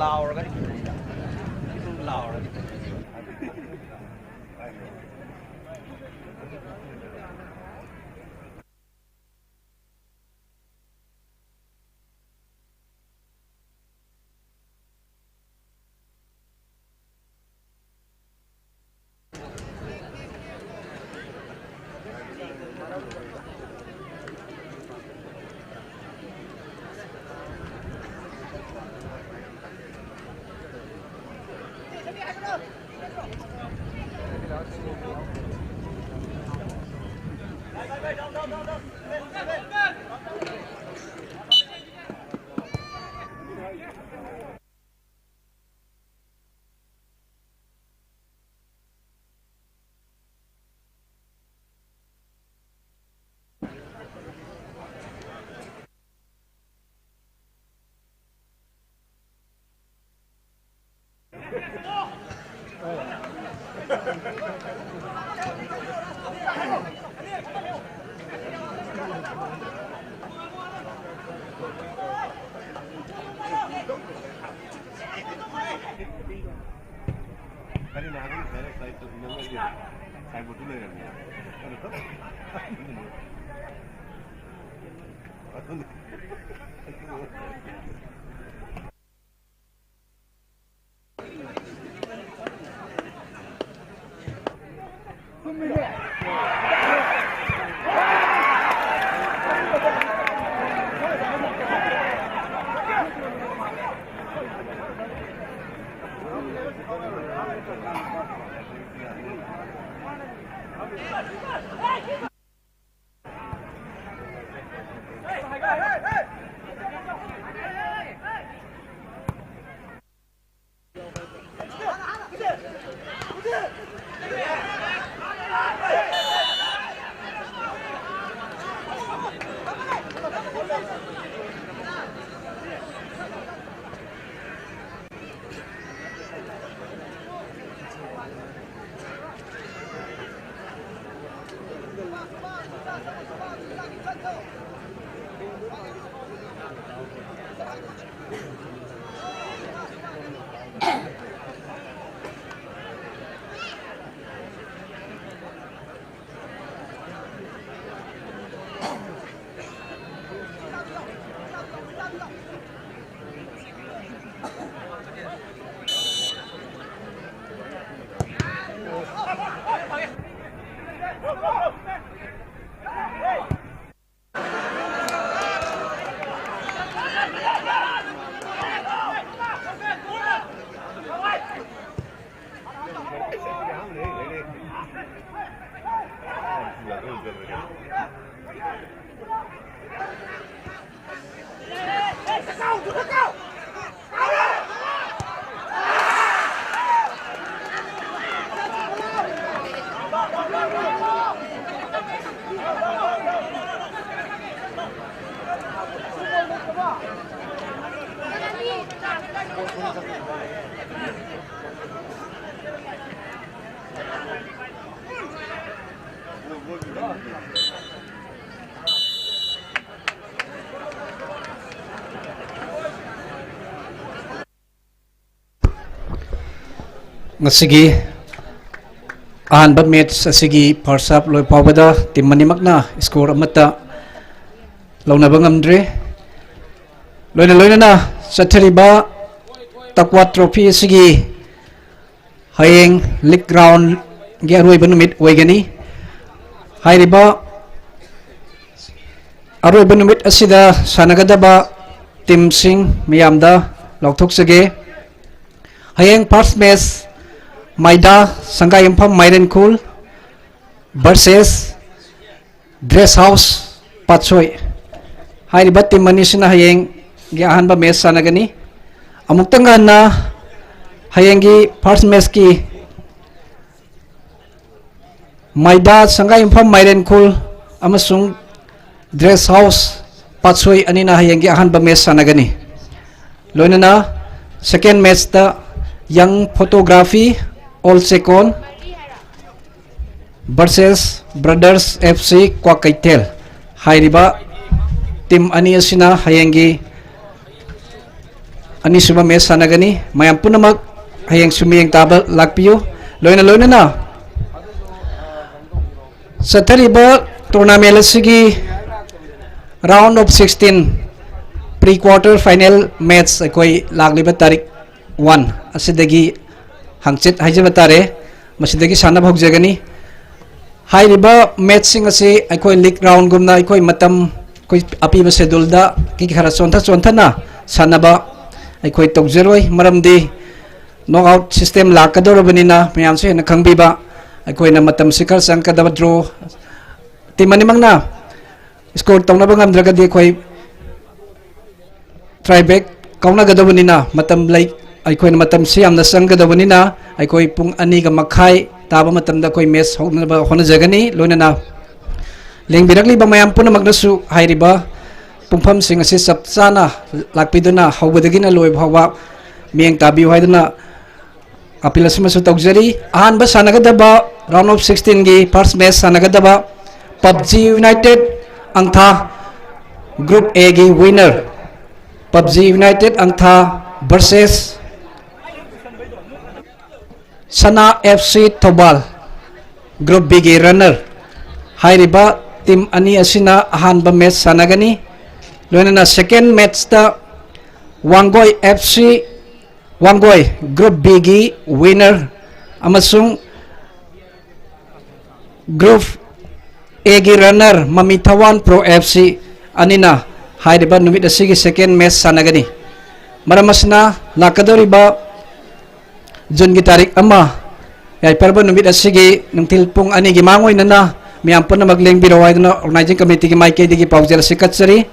ꯂꯥꯎꯔꯒꯗꯤ ꯈꯤꯇꯪ ꯂꯥꯎꯔꯒꯗꯤ꯫ ꯍꯥꯏꯕꯗꯨ ꯂꯩꯔꯝꯃꯦ꯫ ꯑꯗꯨ ꯈꯛ ꯍꯥꯏꯕꯗꯨꯅꯦ꯫ ꯑꯗꯨꯅꯤ꯫ ꯉꯁꯤꯒꯤ ꯑꯍꯥꯟꯕ ꯃꯦꯠꯆ ꯑꯁꯤꯒꯤ ꯐꯥꯔꯁ ꯍꯥꯐ ꯂꯣꯏ ꯐꯥꯎꯕꯗ ꯇꯤꯝ ꯑꯅꯤꯃꯛꯅ ꯁ꯭ꯀꯣꯔ ꯑꯃꯠꯇ ꯂꯧꯅꯕ ꯉꯝꯗ꯭ꯔꯦ꯫ ꯂꯣꯏꯅ ꯂꯣꯏꯅꯅ ꯆꯠꯊꯔꯤꯕ ꯇꯛꯋꯥ ꯇ꯭ꯔꯣꯐꯤ ꯑꯁꯤꯒꯤ ꯍꯌꯦꯡ ꯂꯤꯒ ꯔꯥꯎꯟꯒꯤ ꯑꯔꯣꯏꯕ ꯅꯨꯃꯤꯠ ꯑꯣꯏꯒꯅꯤ꯫ ꯍꯥꯏꯔꯤꯕ ꯑꯔꯣꯏꯕ ꯅꯨꯃꯤꯠ ꯑꯁꯤꯗ ꯁꯥꯟꯅꯒꯗꯕ ꯇꯤꯝꯁꯤꯡ ꯃꯌꯥꯝꯗ ꯂꯥꯎꯊꯣꯛꯆꯒꯦ꯫ ꯍꯌꯦꯡ ꯐꯥꯔꯁ ꯃꯦꯠꯆ ꯃꯥꯏꯗꯥ Sangaiyumpham Mairenkhul versus dress house Patsoi. ꯍꯥꯏꯔꯤꯕ ꯇꯤꯝ ꯑꯅꯤꯁꯤꯅ ꯍꯌꯦꯡꯒꯤ ꯑꯍꯥꯟꯕ ꯃꯦꯠꯆ ꯁꯥꯟꯅꯒꯅꯤ꯫ ꯑꯃꯨꯛꯇꯪ ꯍꯟꯅ ꯍꯌꯦꯡꯒꯤ ꯐꯥꯔꯁ ꯃꯦꯠꯆꯀꯤ ꯃꯥꯏꯗꯥ ꯁꯪꯒꯥꯏꯌꯨꯝꯐꯝ ꯃꯥꯏꯔꯦꯟꯈꯨꯜ ꯑꯃꯁꯨꯡ ꯗ꯭ꯔꯦꯁ ꯍꯥꯎꯁ ꯄꯥꯠꯁꯣꯏ ꯑꯅꯤꯅ ꯍꯌꯦꯡꯒꯤ ꯑꯍꯥꯟꯕ ꯃꯦꯠꯆ ꯁꯥꯟꯅꯒꯅꯤ꯫ ꯂꯣꯏꯅꯅ ꯁꯦꯀꯦꯟ ꯃꯦꯠꯆꯇ ꯌꯪ photography old Chekon versus brothers F C Kwakeithel. ꯍꯥꯏꯔꯤꯕ ꯇꯤꯝ ꯑꯅꯤ ꯑꯁꯤꯅ ꯍꯌꯦꯡꯒꯤ ꯑꯅꯤꯁꯨꯕ ꯃꯦꯠꯆ ꯁꯥꯟꯅꯒꯅꯤ꯫ ꯃꯌꯥꯝ ꯄꯨꯝꯅꯃꯛ ꯍꯌꯦꯡꯁꯨ ꯃꯤꯠꯌꯦꯡ ꯇꯥꯕ ꯂꯥꯛꯄꯤꯌꯨ꯫ ꯂꯣꯏꯅ ꯂꯣꯏꯅꯅ ꯆꯠꯊꯔꯤꯕ ꯇꯣꯔꯅꯥꯃꯦꯟ ꯑꯁꯤꯒꯤ round of sixteen pre quarter final match ꯑꯩꯈꯣꯏ ꯂꯥꯛꯂꯤꯕ ꯇꯥꯔꯤꯛ ꯋꯥꯟ ꯑꯁꯤꯗꯒꯤ, ꯍꯪꯆꯤꯠ ꯍꯥꯏꯖꯕ ꯇꯥꯔꯦ, ꯃꯁꯤꯗꯒꯤ ꯁꯥꯟꯅꯕ ꯍꯧꯖꯒꯅꯤ꯫ ꯍꯥꯏꯔꯤꯕ ꯃꯦꯠꯆꯁꯤꯡ ꯑꯁꯤ ꯑꯩꯈꯣꯏ ꯂꯤꯒ ꯔꯥꯎꯟꯒꯨꯝꯅ ꯑꯩꯈꯣꯏ ꯃꯇꯝ, ꯑꯩꯈꯣꯏ ꯑꯄꯤꯕ ꯁꯦꯗꯨꯜꯗ ꯀꯤ ꯈꯔ ꯆꯣꯟꯊ ꯆꯣꯟꯊꯅ ꯁꯥꯟꯅꯕ ꯑꯩꯈꯣꯏ ꯇꯧꯖꯔꯣꯏ꯫ ꯃꯔꯝꯗꯤ ꯅꯣꯛ ꯑꯥꯎꯠ ꯁꯤꯁꯇꯦꯝ ꯂꯥꯛꯀꯗꯧꯔꯕꯅꯤꯅ ꯃꯌꯥꯝꯁꯨ ꯍꯦꯟꯅ ꯈꯪꯕꯤꯕ꯫ ꯑꯩꯈꯣꯏꯅ ꯃꯇꯝꯁꯤ ꯈꯔ ꯆꯪꯒꯗꯕ ꯗ꯭ꯔꯣ, ꯇꯤꯝ ꯑꯅꯤꯃꯛꯅ ꯁ꯭ꯀꯣꯔ ꯇꯧꯅꯕ ꯉꯝꯗ꯭ꯔꯒꯗꯤ ꯑꯩꯈꯣꯏ ꯇ꯭ꯔꯥꯏꯕ꯭ꯔꯦꯛ ꯀꯥꯎꯅꯒꯗꯕꯅꯤꯅ ꯃꯇꯝ ꯂꯩ꯫ ꯑꯩꯈꯣꯏꯅ ꯃꯇꯝꯁꯤ ꯌꯥꯝꯅ ꯆꯪꯒꯗꯕꯅꯤꯅ ꯑꯩꯈꯣꯏ ꯄꯨꯡ ꯑꯅꯤꯒ ꯃꯈꯥꯏ ꯇꯥꯕ ꯃꯇꯝꯗ ꯑꯩꯈꯣꯏ ꯃꯦꯠꯆ ꯍꯧꯅꯕ ꯍꯣꯠꯅꯖꯒꯅꯤ꯫ ꯂꯣꯏꯅꯅ ꯂꯦꯡꯕꯤꯔꯛꯂꯤꯕ ꯃꯌꯥꯝ ꯄꯨꯝꯅꯃꯛꯅꯁꯨ ꯍꯥꯏꯔꯤꯕ ꯄꯨꯡꯐꯝꯁꯤꯡ ꯑꯁꯤ ꯆꯞ ꯆꯥꯅ ꯂꯥꯛꯄꯤꯗꯨꯅ ꯍꯧꯕꯗꯒꯤꯅ ꯂꯣꯏꯕ ꯐꯥꯎꯕ ꯃꯤꯠꯌꯦꯡ ꯇꯥꯕꯤꯌꯨ ꯍꯥꯏꯗꯨꯅ ꯑꯄꯤꯜ ꯑꯁꯤꯃꯁꯨ ꯇꯧꯖꯔꯤ꯫ ꯑꯍꯥꯟꯕ ꯁꯥꯟꯅꯒꯗꯕ ꯔꯥꯎꯟ ꯑꯣꯐ ꯁꯤꯛꯁꯇꯤꯟꯒꯤ ꯐꯥꯔꯁ ꯃꯦꯠꯆ ꯁꯥꯟꯅꯒꯗꯕ ꯄꯞꯖꯤ ꯌꯨꯅꯥꯏꯇꯦꯠ ꯑꯪꯊꯥ, ꯒ꯭ꯔꯨꯞ ꯑꯦꯒꯤ ꯋꯤꯟꯅꯔ ꯄꯞꯖꯤ ꯌꯨꯅꯥꯏꯇꯦꯠ ꯑꯪꯊꯥ versus Sana F C Thoubal. Group B ꯒꯤ runner꯫ ꯍꯥꯏꯔꯤꯕ team ꯑꯅꯤ ꯑꯁꯤꯅ ꯑꯍꯥꯟꯕ match ꯁꯥꯟꯅꯒꯅꯤ꯫ ꯂꯣꯏꯅꯅ second match ꯇ Wangoi F C, Wangoi Group B ꯒꯤ winner ꯑꯃꯁꯨꯡ Group A ꯒꯤ runner ꯃꯃꯤ ꯊꯋꯥꯟ Pro F C ꯑꯅꯤꯅ ꯍꯥꯏꯔꯤꯕ ꯅꯨꯃꯤꯠ ꯑꯁꯤꯒꯤ second match ꯁꯥꯟꯅꯒꯅꯤ꯫ ꯃꯔꯝ ꯑꯁꯤꯅ, ꯂꯥꯛꯀꯗꯧꯔꯤꯕ June ꯒꯤ ꯇꯥꯔꯤꯛ ꯑꯃ, ꯌꯥꯏꯐꯔꯕ ꯅꯨꯃꯤꯠ ꯑꯁꯤꯒꯤ ꯅꯨꯡꯊꯤꯜ ꯄꯨꯡ ꯑꯅꯤꯒꯤ ꯃꯥꯡ ꯑꯣꯏꯅꯅ ꯃꯌꯥꯝ ꯄꯨꯝꯅꯃꯛ ꯂꯦꯡꯕꯤꯔꯛꯑꯣ ꯍꯥꯏꯗꯨꯅ organizing committee ꯒꯤ ꯃꯥꯏꯀꯩꯗꯒꯤ ꯄꯥꯎꯖꯦꯜ ꯑꯁꯤ ꯀꯠꯆꯔꯤ꯫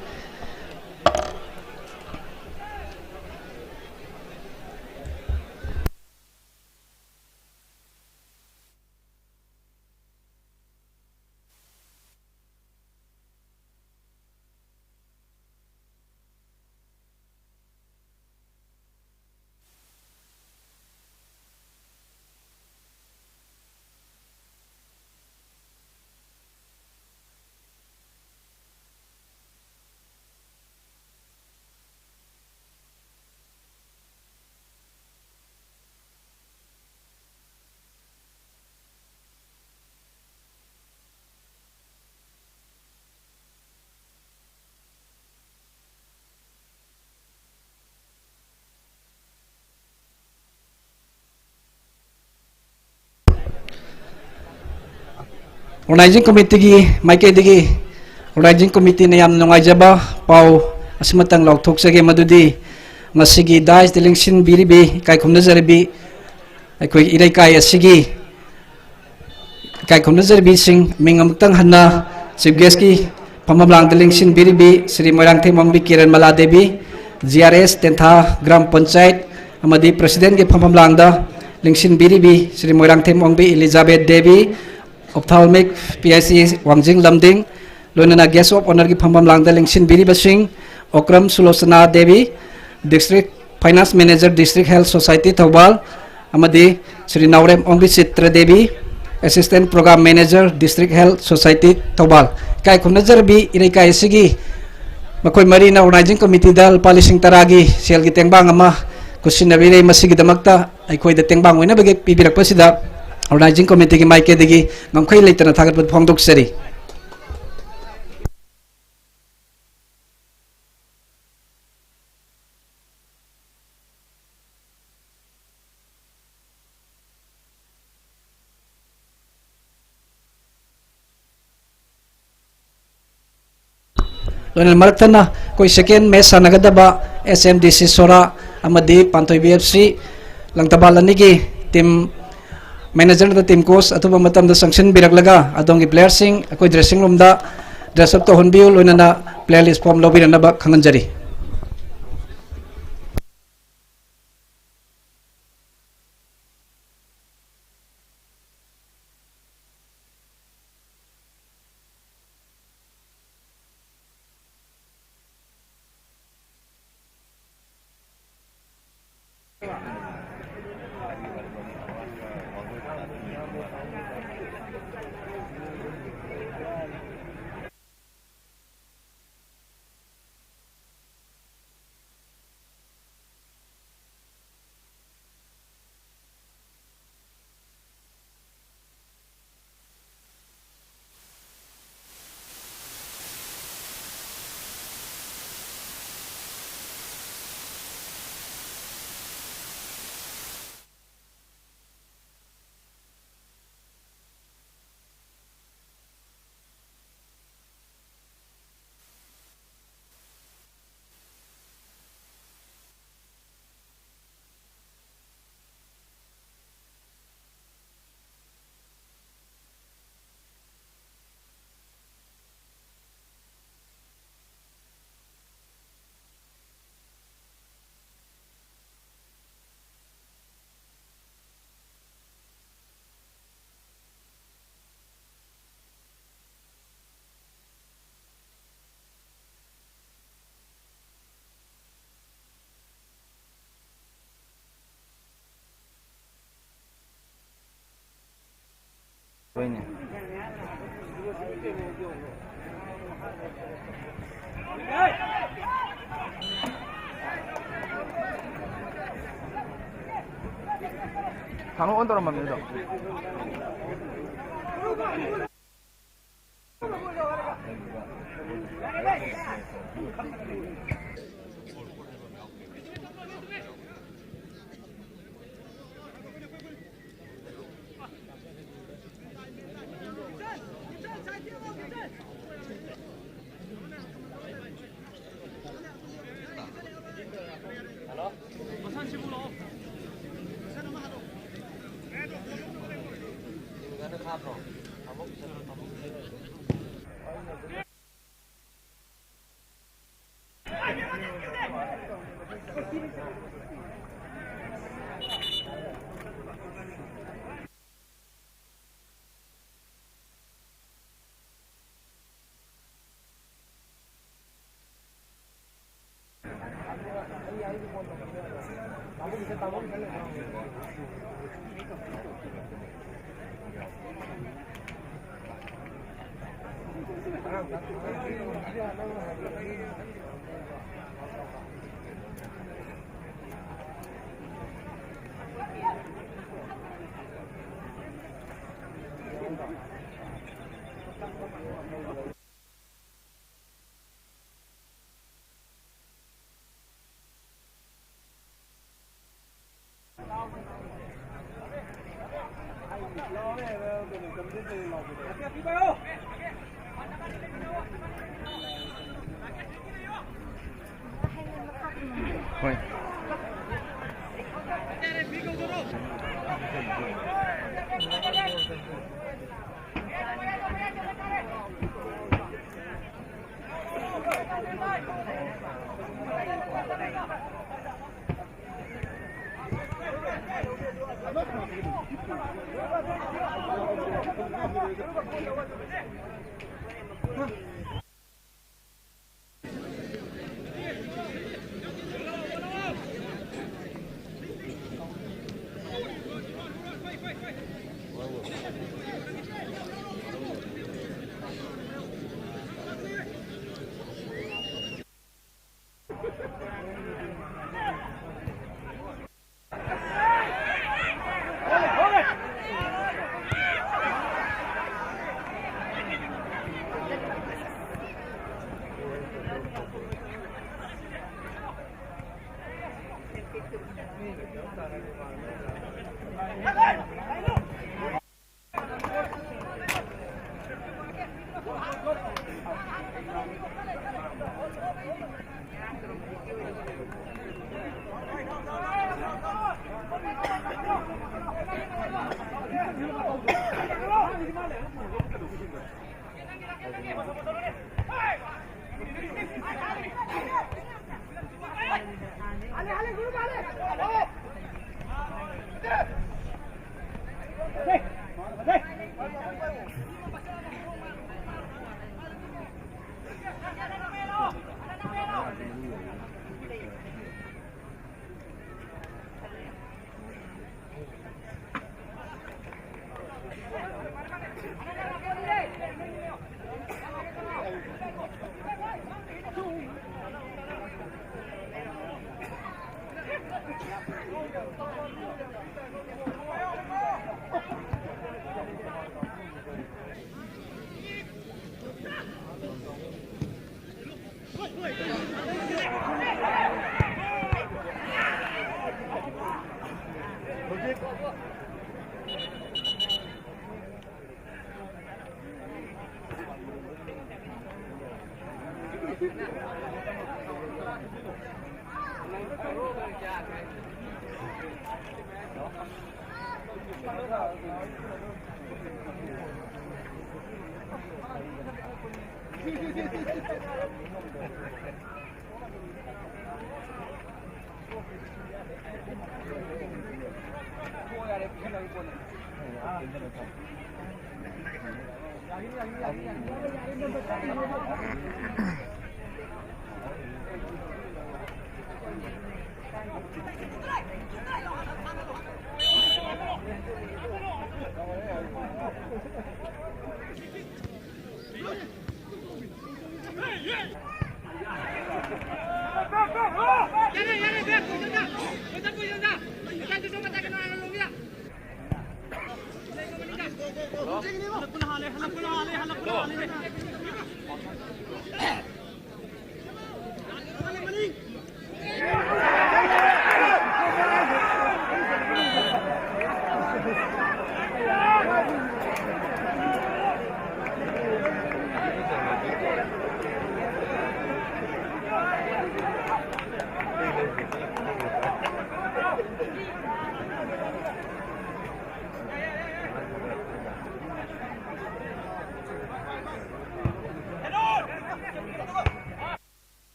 Organizing committee ꯒꯤ ꯃꯥꯏꯀꯩꯗꯒꯤ organizing committee ꯅ ꯌꯥꯝꯅ ꯅꯨꯡꯉꯥꯏꯖꯕ ꯄꯥꯎ ꯑꯁꯤꯃꯇꯪ ꯂꯥꯎꯊꯣꯛꯆꯒꯦ, ꯃꯗꯨꯗꯤ ꯉꯁꯤꯒꯤ dais ꯇ ꯂꯦꯡꯁꯤꯟꯕꯤꯔꯤꯕꯤ, ꯏꯀꯥꯏ ꯈꯨꯝꯅꯖꯔꯤꯕꯤ ꯑꯩꯈꯣꯏꯒꯤ ꯏꯔꯩꯀꯥꯏ ꯑꯁꯤꯒꯤ ꯏꯀꯥꯏ ꯈꯨꯝꯅꯖꯔꯤꯕꯤꯁꯤꯡ, ꯃꯤꯡ ꯑꯃꯨꯛꯇꯪ ꯍꯟꯅ chief guest ꯀꯤ ꯐꯝꯐꯝ ꯂꯥꯡꯗ ꯂꯦꯡꯁꯤꯟꯕꯤꯔꯤꯕꯤ Shri Moirangthem Ongbi Kiran Mala Devi, G R S Tentha gram panchayat ꯑꯃꯗꯤ president ꯀꯤ ꯐꯝꯐꯝ ꯂꯥꯡꯗ ꯂꯦꯡꯁꯤꯟꯕꯤꯔꯤꯕꯤ Shri Moirangthem Ongbi Elizabeth Devi, ophthalmic P H C ꯋꯥꯡꯖꯤꯡ ꯂꯝꯗꯤꯡ, ꯂꯣꯏꯅꯅ guest of honour ꯒꯤ ꯐꯝꯐꯝ ꯂꯥꯡꯗ ꯂꯦꯡꯁꯤꯟꯕꯤꯔꯤꯕꯁꯤꯡ, Okram Sulochana Devi, district finance manager, district health society Thoubal, ꯑꯃꯗꯤ ꯁ꯭ꯔꯤ ꯅꯥꯎꯔꯦꯝ Ongbi Chitra Devi, assistant program manager, district health society Thoubal. ꯏꯀꯥꯏ ꯈꯨꯝꯅꯖꯔꯕꯤ ꯏꯔꯩꯀꯥꯏ ꯑꯁꯤꯒꯤ ꯃꯈꯣꯏ ꯃꯔꯤꯅ organizing committee ꯗ ꯂꯨꯄꯥ ꯂꯤꯁꯤꯡ ꯇꯔꯥꯒꯤ ꯁꯦꯜꯒꯤ ꯇꯦꯡꯕꯥꯡ ꯑꯃ ꯈꯨꯠꯁꯤꯟꯅꯕꯤꯔꯦ꯫ ꯃꯁꯤꯒꯤꯗꯃꯛꯇ ꯑꯩꯈꯣꯏꯗ ꯇꯦꯡꯕꯥꯡ ꯑꯣꯏꯅꯕꯒꯤ ꯄꯤꯕꯤꯔꯛꯄꯁꯤꯗ Organizing Committeeꯒꯤ ꯃꯥꯏꯀꯩꯗꯒꯤ ꯉꯝꯈꯩ ꯂꯩꯇꯅ ꯊꯥꯒꯠꯄ ꯐꯣꯡꯗꯣꯛꯆꯔꯤ꯫ ꯂꯣꯏꯅꯅ ꯃꯔꯛ ꯊꯠꯅ ꯑꯩꯈꯣꯏ second match ꯁꯥꯟꯅꯒꯗꯕ S M D C ꯁꯣꯔꯥ ꯑꯃꯗꯤ ꯄꯥꯟꯊꯣꯏꯕꯤ F C ꯂꯪꯊꯕꯥꯜ ꯑꯅꯤꯒꯤ team manager ꯅꯠꯇ꯭ꯔ team coach ꯑꯊꯨꯕ ꯃꯇꯝꯗ ꯆꯪꯁꯤꯟꯕꯤꯔꯛꯂꯒ ꯑꯗꯣꯝꯒꯤ playerꯁꯤꯡ ꯑꯩꯈꯣꯏ dressing roomꯗ dress up ꯇꯧꯍꯟꯕꯤꯌꯨ, ꯂꯣꯏꯅꯅ player list form ꯂꯧꯕꯤꯔꯛꯅꯕ ꯈꯪꯍꯟꯖꯔꯤ꯫ ꯍꯣꯏꯅꯦ꯫ ꯁꯥꯡꯅ ꯑꯣꯟ ꯇꯧꯔꯝꯃꯕꯅꯤꯗꯣ꯫ ꯍꯣꯏ꯫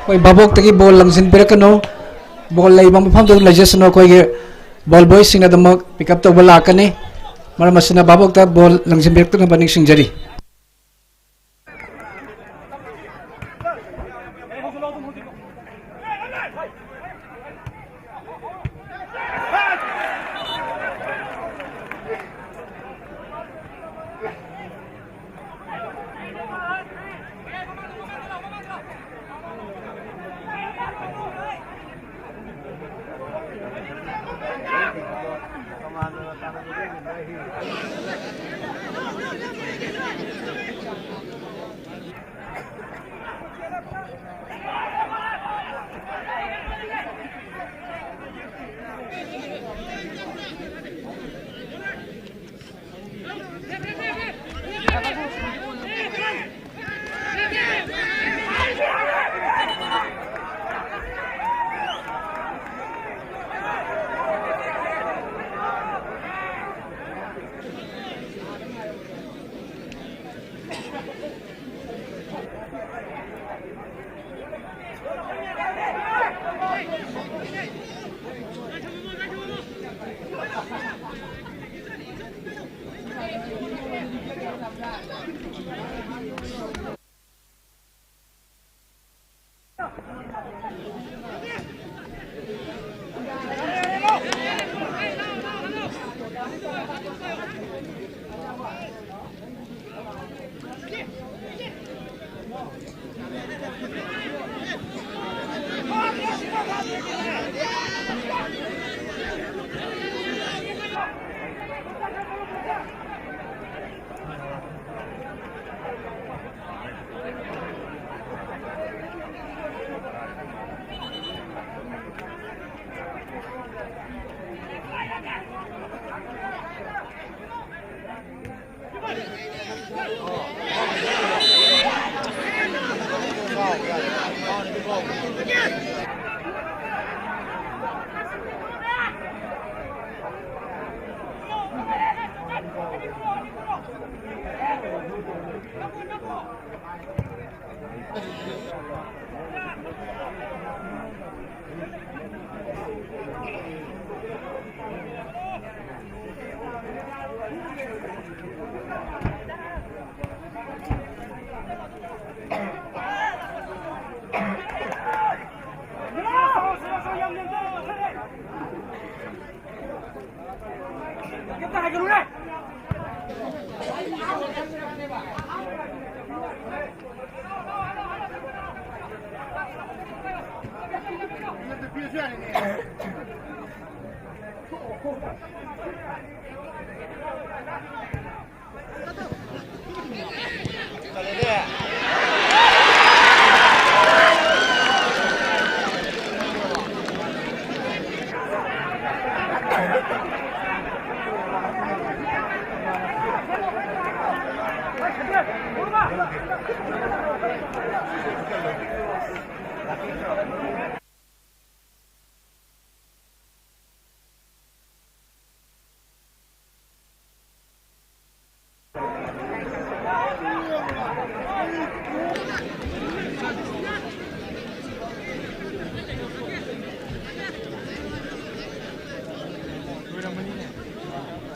ꯑꯩꯈꯣꯏ ꯚꯥꯕꯣꯛꯇꯒꯤ ꯕꯣꯜ ꯂꯪꯁꯤꯟꯕꯤꯔꯛꯀꯅꯨ꯫ ꯕꯣꯜ ꯂꯩꯕ ꯃꯐꯝꯗ ꯑꯗꯨꯝ ꯂꯩꯖꯁꯅꯨ꯫ ꯑꯩꯈꯣꯏꯒꯤ ꯕꯣꯜ ꯕꯣꯏꯁꯤꯡꯅ ꯑꯗꯨꯃꯛ ꯄꯤꯛ ꯑꯞ ꯇꯧꯕ ꯂꯥꯛꯀꯅꯤ꯫ ꯃꯔꯝ ꯑꯁꯤꯅ ꯚꯥꯕꯣꯛꯇ ꯕꯣꯜ ꯂꯪꯁꯤꯟꯕꯤꯔꯛꯇꯅꯕ ꯅꯤꯡꯁꯤꯡꯖꯔꯤ꯫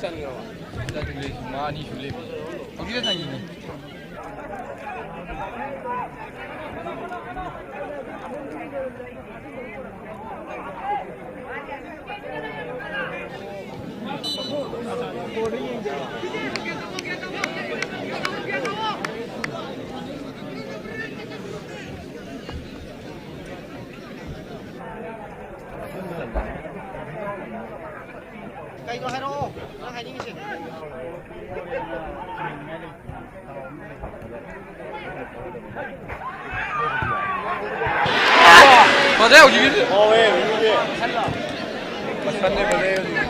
ꯆꯟꯈ꯭ꯔꯕ? ꯆꯟꯈ꯭ꯔꯦ, ꯃꯥ ꯑꯅꯤ ꯁꯨ ꯂꯩꯕꯅꯤ꯫ ꯍꯧꯖꯤꯛꯇ ꯆꯟꯈꯤꯕꯅꯤ꯫ ꯀꯩꯅꯣ ꯍꯥꯏꯔꯛꯑꯣ, ꯅꯪ ꯍꯥꯏꯅꯤꯡꯉꯤꯁꯦ꯫ ꯐꯖꯩ ꯍꯧꯖꯤꯛꯀꯤꯗꯤ꯫ ꯃꯁꯟꯅꯦ ꯐꯖꯩ ꯍꯧꯖꯤꯛꯀꯤꯗꯤ꯫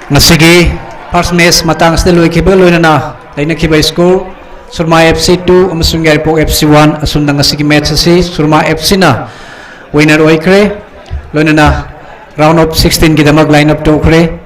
ꯉꯁꯤꯒꯤ first match ꯃꯇꯥꯡ ꯑꯁꯤꯗ ꯂꯣꯏꯈꯤꯕꯒ ꯂꯣꯏꯅꯅ ꯂꯩꯅꯈꯤꯕ score, ꯁꯨꯔꯃꯥ F C two ꯑꯃꯁꯨꯡ ꯌꯥꯏꯔꯤꯄꯣꯛ F C one꯫ ꯑꯁꯨꯝꯅ ꯉꯁꯤꯒꯤ match ꯑꯁꯤ ꯁꯨꯔꯃꯥ F Cꯅ winner ꯑꯣꯏꯈ꯭ꯔꯦ꯫ ꯂꯣꯏꯅꯅ round of sixteenꯒꯤꯗꯃꯛ line up ꯇꯧꯈ꯭ꯔꯦ꯫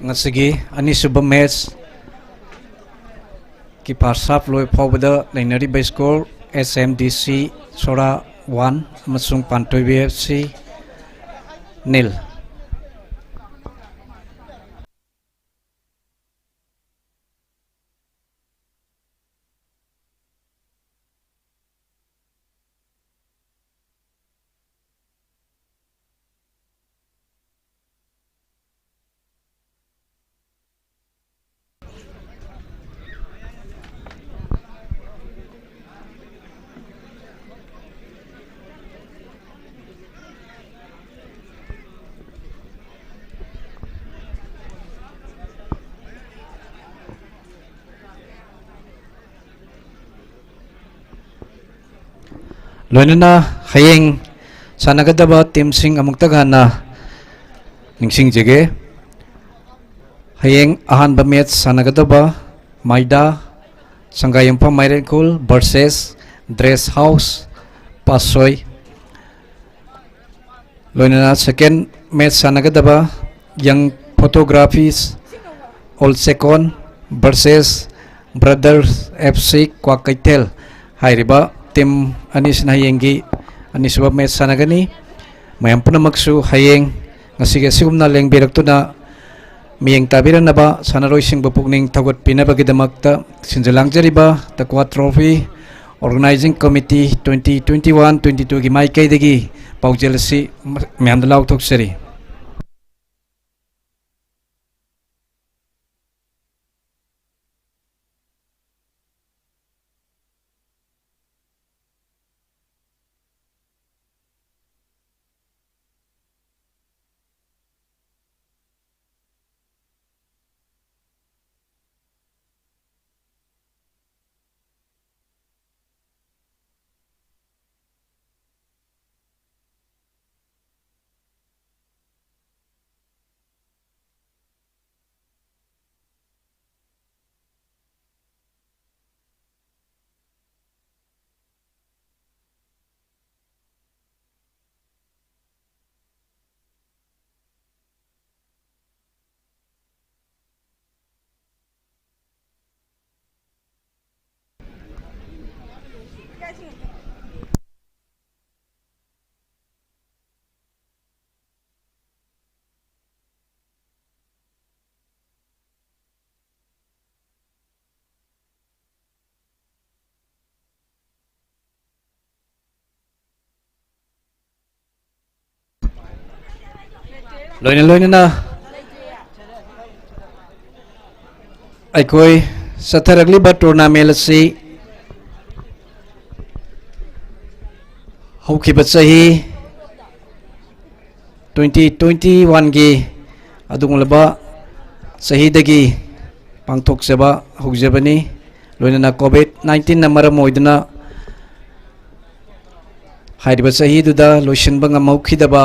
ꯉꯁꯤꯒꯤ ꯑꯅꯤꯁꯨꯕ ꯃꯦꯠꯁꯀꯤ ꯐꯥꯔꯁ ꯍꯥꯐ ꯂꯣꯏ ꯐꯥꯎꯕꯗ ꯂꯩꯅꯔꯤꯕ ꯁ꯭ꯀꯣꯔ, ꯑꯦꯁ ꯑꯦꯝ ꯗꯤ ꯁꯤ ꯁꯣꯔꯥ ꯋꯥꯟ ꯑꯃꯁꯨꯡ ꯄꯥꯟꯇꯣꯏꯕꯤ ꯑꯦꯐ ꯁꯤ ꯅꯤꯜ꯫ ꯂꯣꯏꯅꯅ ꯍꯌꯦꯡ ꯁꯥꯟꯅꯒꯗꯕ ꯇꯤꯝꯁꯤꯡ ꯑꯃꯨꯛꯇ ꯍꯥꯟꯅ ꯅꯤꯡꯁꯤꯡꯖꯒꯦ꯫ ꯍꯌꯦꯡ ꯑꯍꯥꯟꯕ ꯃꯦꯠꯆ ꯁꯥꯟꯅꯒꯗꯕ ꯃꯥꯏꯗꯥ Sangaiyumpham Mairenkhol versus dress house Patsoi. ꯂꯣꯏꯅꯅ ꯁꯦꯀꯦꯟ ꯃꯦꯠꯆ ꯁꯥꯟꯅꯒꯗꯕ ꯌꯪ photographies old Chekon versus brothers F C Kwakeithel. ꯍꯥꯏꯔꯤꯕ ꯇꯤꯝ ꯑꯅꯤꯁꯤꯅ ꯍꯌꯦꯡꯒꯤ ꯑꯅꯤꯁꯨꯕ ꯃꯦꯠꯆ ꯁꯥꯟꯅꯒꯅꯤ꯫ ꯃꯌꯥꯝ ꯄꯨꯝꯅꯃꯛꯁꯨ ꯍꯌꯦꯡ ꯉꯁꯤꯒꯤ ꯑꯁꯤꯒꯨꯝꯅ ꯂꯦꯡꯕꯤꯔꯛꯇꯨꯅ ꯃꯤꯠꯌꯦꯡ ꯇꯥꯕꯤꯔꯅꯕ ꯁꯥꯟꯅꯔꯣꯏꯁꯤꯡꯕꯨ ꯄꯨꯛꯅꯤꯡ ꯊꯧꯒꯠꯄꯤꯅꯕꯒꯤꯗꯃꯛꯇ ꯁꯤꯟꯖ ꯂꯥꯡꯖꯔꯤꯕ Takwa trophy organizing committee twenty twenty one twenty ꯇꯨꯒꯤ ꯃꯥꯏꯀꯩꯗꯒꯤ ꯄꯥꯎꯖꯦꯜ ꯑꯁꯤ ꯃꯌꯥꯝꯗ ꯂꯥꯎꯊꯣꯛꯆꯔꯤ꯫ ꯂꯣꯏꯅ ꯂꯣꯏꯅꯅ ꯑꯩꯈꯣꯏ ꯆꯠꯊꯔꯛꯂꯤꯕ tournament ꯑꯁꯤ ꯍꯧꯈꯤꯕ ꯆꯍꯤ twenty twenty-one ꯒꯤ ꯑꯗꯨꯒꯨꯝꯂꯕ ꯆꯍꯤꯗꯒꯤ ꯄꯥꯡꯊꯣꯛꯆꯕ ꯍꯧꯖꯕꯅꯤ꯫ ꯂꯣꯏꯅꯅ COVID nineteen ꯅ ꯃꯔꯝ ꯑꯣꯏꯗꯨꯅ ꯍꯥꯏꯔꯤꯕ ꯆꯍꯤꯗꯨꯗ ꯂꯣꯏꯁꯤꯟꯕ ꯉꯝꯍꯧꯈꯤꯗꯕ,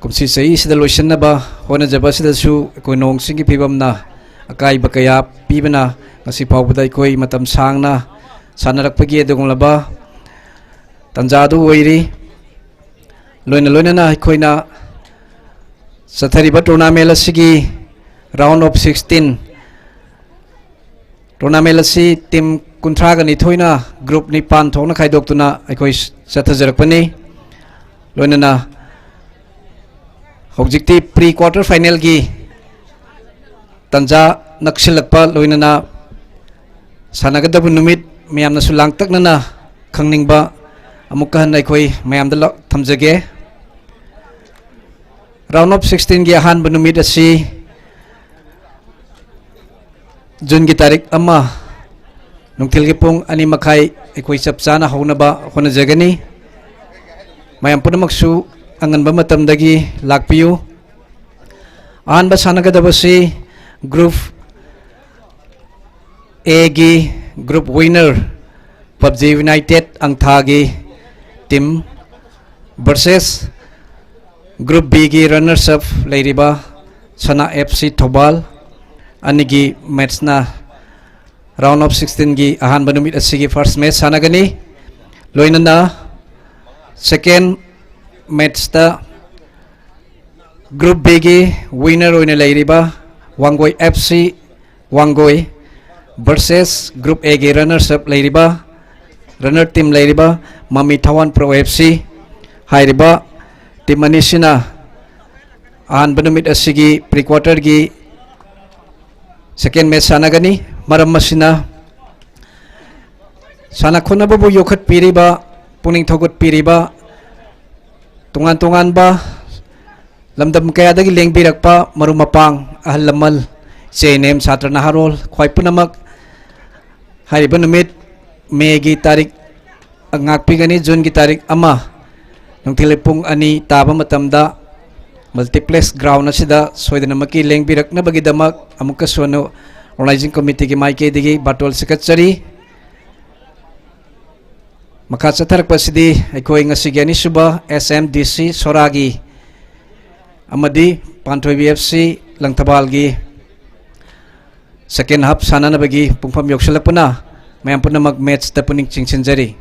ꯀꯨꯝꯁꯤ ꯆꯍꯤꯁꯤꯗ ꯂꯣꯏꯁꯤꯟꯅꯕ ꯍꯣꯠꯅꯖꯕ ꯑꯁꯤꯗꯁꯨ ꯑꯩꯈꯣꯏ ꯅꯣꯡ ꯆꯤꯡꯒꯤ ꯐꯤꯕꯝꯅ ꯑꯀꯥꯏꯕ ꯀꯌꯥ ꯄꯤꯕꯅ ꯉꯁꯤ ꯐꯥꯎꯕꯗ ꯑꯩꯈꯣꯏ ꯃꯇꯝ ꯁꯥꯡꯅ ꯁꯥꯟꯅꯔꯛꯄꯒꯤ ꯑꯗꯨꯒꯨꯝꯂꯕ ꯇꯥꯟꯖꯥ ꯑꯗꯨ ꯑꯣꯏꯔꯤ꯫ ꯂꯣꯏꯅ ꯂꯣꯏꯅꯅ ꯑꯩꯈꯣꯏꯅ ꯆꯠꯊꯔꯤꯕ tournament ꯑꯁꯤꯒꯤ round of sixteen, tournament ꯑꯁꯤ team ꯀꯨꯟꯊ꯭ꯔꯥꯒ ꯅꯤꯊꯣꯏꯅ group ꯅꯤꯄꯥꯟ ꯊꯣꯛꯅ ꯈꯥꯏꯗꯣꯛꯇꯨꯅ ꯑꯩꯈꯣꯏ ꯆꯠꯊꯖꯔꯛꯄꯅꯤ꯫ ꯂꯣꯏꯅꯅ ꯍꯧꯖꯤꯛꯇꯤ pre quarter final ꯒꯤ ꯇꯥꯟꯖꯥ ꯅꯛꯁꯤꯜꯂꯛꯄ ꯂꯣꯏꯅꯅ ꯁꯥꯟꯅꯒꯗꯕ ꯅꯨꯃꯤꯠ ꯃꯌꯥꯝꯅꯁꯨ ꯂꯥꯡꯇꯛꯅꯅ ꯈꯪꯅꯤꯡꯕ ꯑꯃꯨꯛꯀ ꯍꯟꯅ ꯑꯩꯈꯣꯏ ꯃꯌꯥꯝꯗ ꯂ-, ꯊꯝꯖꯒꯦ꯫ Round of sixteen ꯒꯤ ꯑꯍꯥꯟꯕ ꯅꯨꯃꯤꯠ ꯑꯁꯤ June ꯒꯤ ꯇꯥꯔꯤꯛ ꯑꯃ ꯅꯨꯡꯊꯤꯜꯒꯤ ꯄꯨꯡ ꯑꯅꯤ ꯃꯈꯥꯏ ꯑꯩꯈꯣꯏ ꯆꯞ ꯆꯥꯅ ꯍꯧꯅꯕ ꯍꯣꯠꯅꯖꯒꯅꯤ꯫ ꯃꯌꯥꯝ ꯄꯨꯝꯅꯃꯛꯁꯨ ꯑꯉꯟꯕ ꯃꯇꯝꯗꯒꯤ ꯂꯥꯛꯄꯤꯌꯨ꯫ ꯑꯍꯥꯟꯕ ꯁꯥꯟꯅꯒꯗꯕꯁꯤ group A ꯒꯤ group winner PUBG United ꯑꯪꯊꯥꯒꯤ team versus group B ꯒꯤ runners up ꯂꯩꯔꯤꯕ ꯁꯅꯥ FC ꯊꯧꯕꯥꯜ꯫ ꯑꯅꯤꯒꯤ match ꯅ round of sixteen ꯒꯤ ꯑꯍꯥꯟꯕ ꯅꯨꯃꯤꯠ ꯑꯁꯤꯒꯤ first match ꯁꯥꯟꯅꯒꯅꯤ꯫ ꯂꯣꯏꯅꯅ second match ꯇ group B ꯒꯤ winner ꯑꯣꯏꯅ ꯂꯩꯔꯤꯕ Wangoi FC Wangoi versus group A ꯒꯤ runners up ꯂꯩꯔꯤꯕ, runner team ꯂꯩꯔꯤꯕ ꯃꯃꯤ ꯊꯋꯥꯟ Pro FC꯫ ꯍꯥꯏꯔꯤꯕ team ꯑꯅꯤꯁꯤꯅ ꯑꯍꯥꯟꯕ ꯅꯨꯃꯤꯠ ꯑꯁꯤꯒꯤ pre quarter ꯒꯤ second match ꯁꯥꯟꯅꯒꯅꯤ꯫ ꯃꯔꯝ ꯑꯁꯤꯅ ꯁꯥꯟꯅ ꯈꯣꯠꯅꯕꯕꯨ ꯌꯣꯛꯈꯠꯄꯤꯔꯤꯕ, ꯄꯨꯛꯅꯤꯡ ꯊꯧꯒꯠꯄꯤꯔꯤꯕ ꯇꯣꯉꯥꯟ ꯇꯣꯉꯥꯟꯕ ꯂꯝꯗꯝ ꯀꯌꯥꯗꯒꯤ ꯂꯦꯡꯕꯤꯔꯛꯄ ꯃꯔꯨꯞ ꯃꯄꯥꯡ, ꯑꯍꯜ ꯂꯃꯟ, ꯏꯆꯦ ꯏꯅꯦꯝ, ꯁꯥꯇ꯭ꯔ ꯅꯍꯥꯔꯣꯜ, ꯈ꯭ꯋꯥꯏ ꯄꯨꯝꯅꯃꯛ, ꯍꯥꯏꯔꯤꯕ ꯅꯨꯃꯤꯠ ꯃꯦꯒꯤ ꯇꯥꯔꯤꯛ, ꯉꯥꯛꯄꯤꯒꯅꯤ, ꯖꯨꯟꯒꯤ ꯇꯥꯔꯤꯛ ꯑꯃ, ꯅꯨꯡꯊꯤꯜ ꯄꯨꯡ ꯑꯅꯤ ꯇꯥꯕ ꯃꯇꯝꯗ multiplex ground ꯑꯁꯤꯗ ꯁꯣꯏꯗꯅꯃꯛꯀꯤ ꯂꯦꯡꯕꯤꯔꯛꯅꯕꯒꯤꯗꯃꯛ ꯑꯃꯨꯛꯀꯁꯨ ꯍꯟꯅ organizing committeeꯒꯤ ꯃꯥꯏꯀꯩꯗꯒꯤ ꯕꯥꯇꯣꯜ ꯁꯤꯀꯠꯆꯔꯤ꯫ ꯃꯈꯥ ꯆꯠꯊꯔꯛꯄꯁꯤꯗꯤ ꯑꯩꯈꯣꯏ ꯉꯁꯤꯒꯤ ꯑꯅꯤꯁꯨꯕ S M D C ꯁꯣꯔꯥꯒꯤ ꯑꯃꯗꯤ ꯄꯥꯟꯊꯣꯏꯕꯤ F C ꯂꯪꯊꯕꯥꯜꯒꯤ second half ꯁꯥꯟꯅꯅꯕꯒꯤ ꯄꯨꯡꯐꯝ ꯌꯧꯁꯤꯜꯂꯛꯄꯅ ꯃꯌꯥꯝ ꯄꯨꯝꯅꯃꯛ matchꯇ ꯄꯨꯛꯅꯤꯡ ꯆꯤꯡꯁꯤꯟꯖꯔꯤ꯫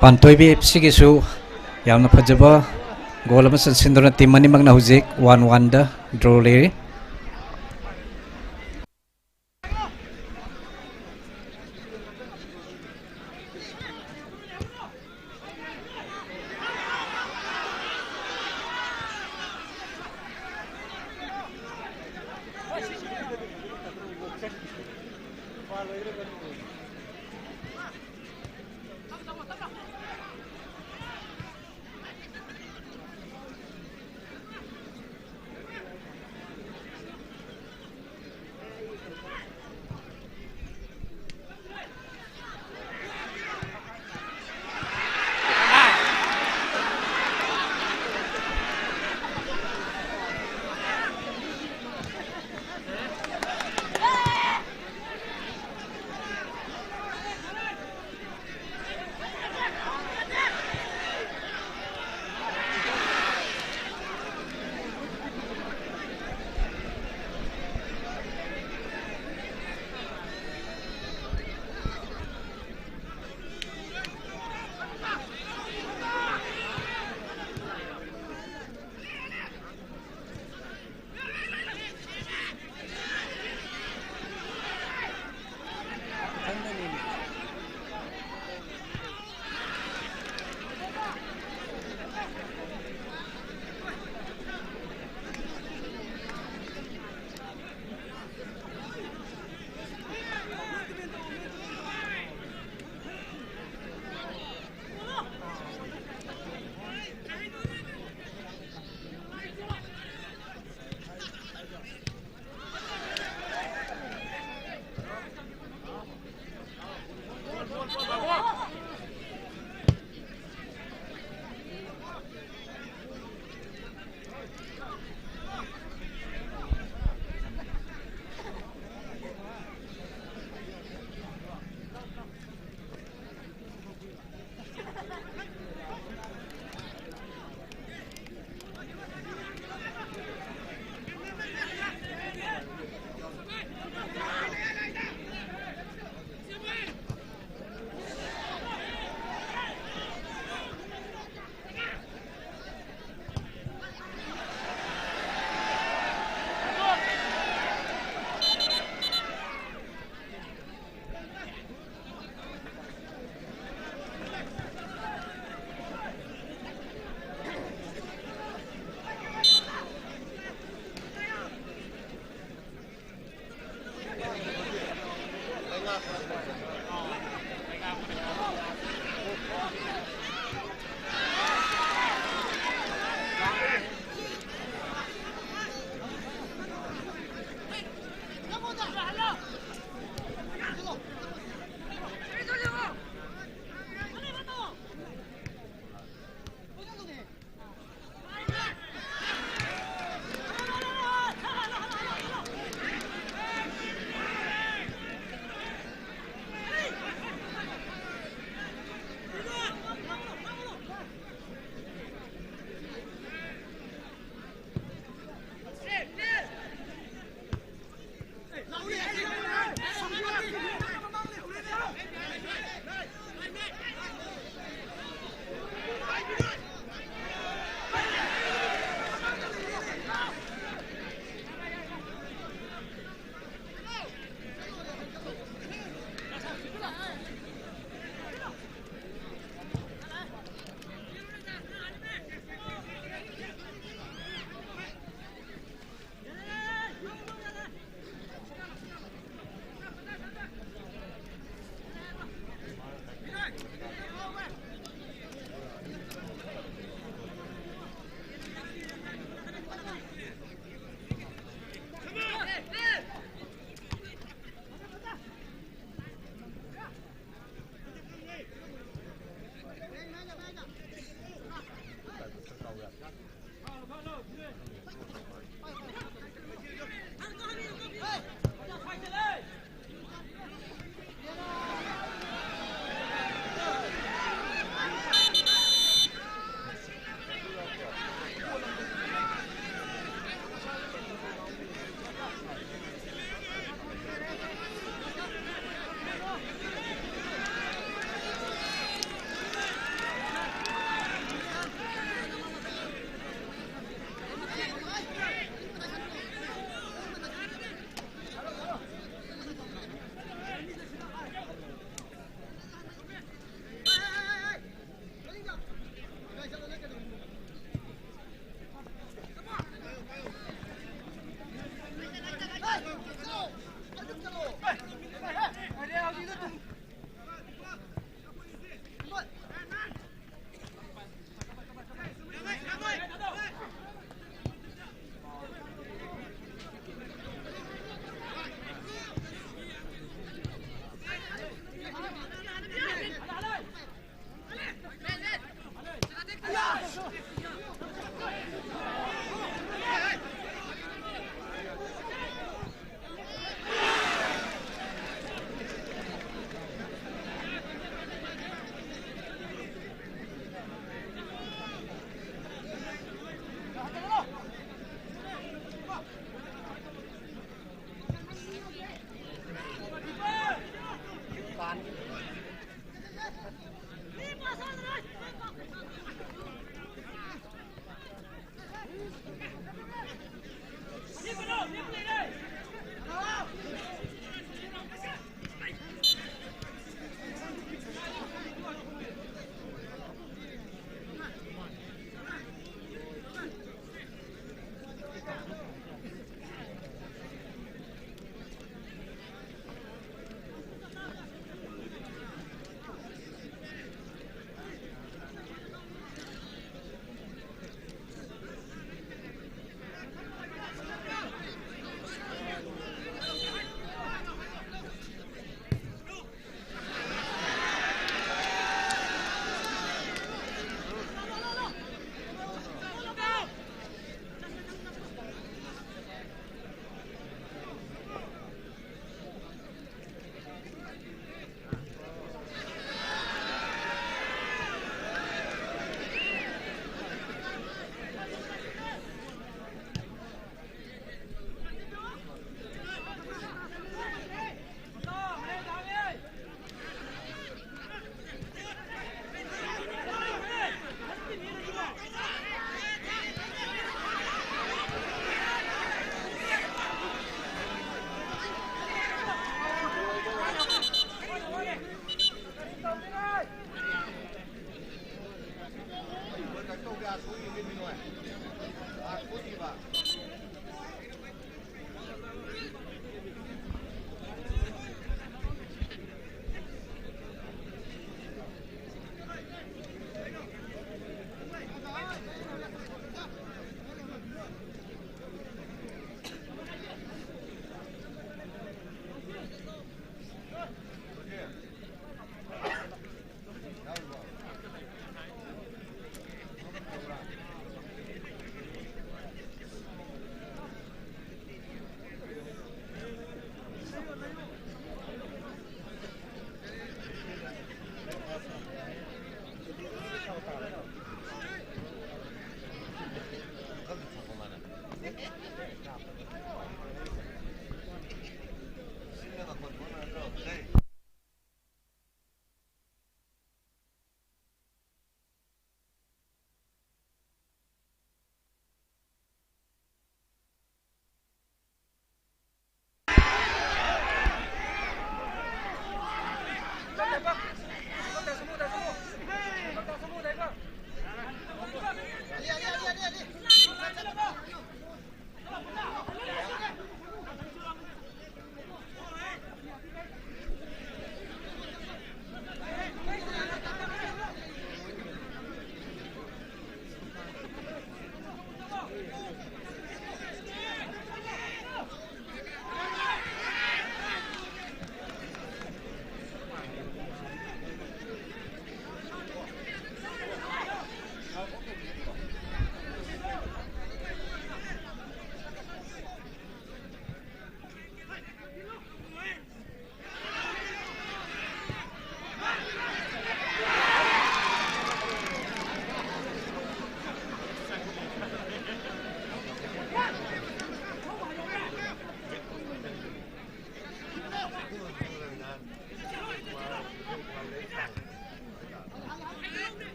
ꯄꯥꯟꯊꯣꯏꯕꯤ ꯑꯦꯐ ꯁꯤꯒꯤꯁꯨ ꯌꯥꯝꯅ ꯐꯖꯕ ꯒꯣꯜ ꯑꯃ ꯆꯟꯁꯤꯟꯗꯨꯅ ꯇꯤꯝ ꯑꯅꯤꯃꯛꯅ ꯍꯧꯖꯤꯛ ꯋꯥꯟ ꯋꯥꯟꯗ ꯗ꯭ꯔꯣ ꯂꯩꯔꯤ꯫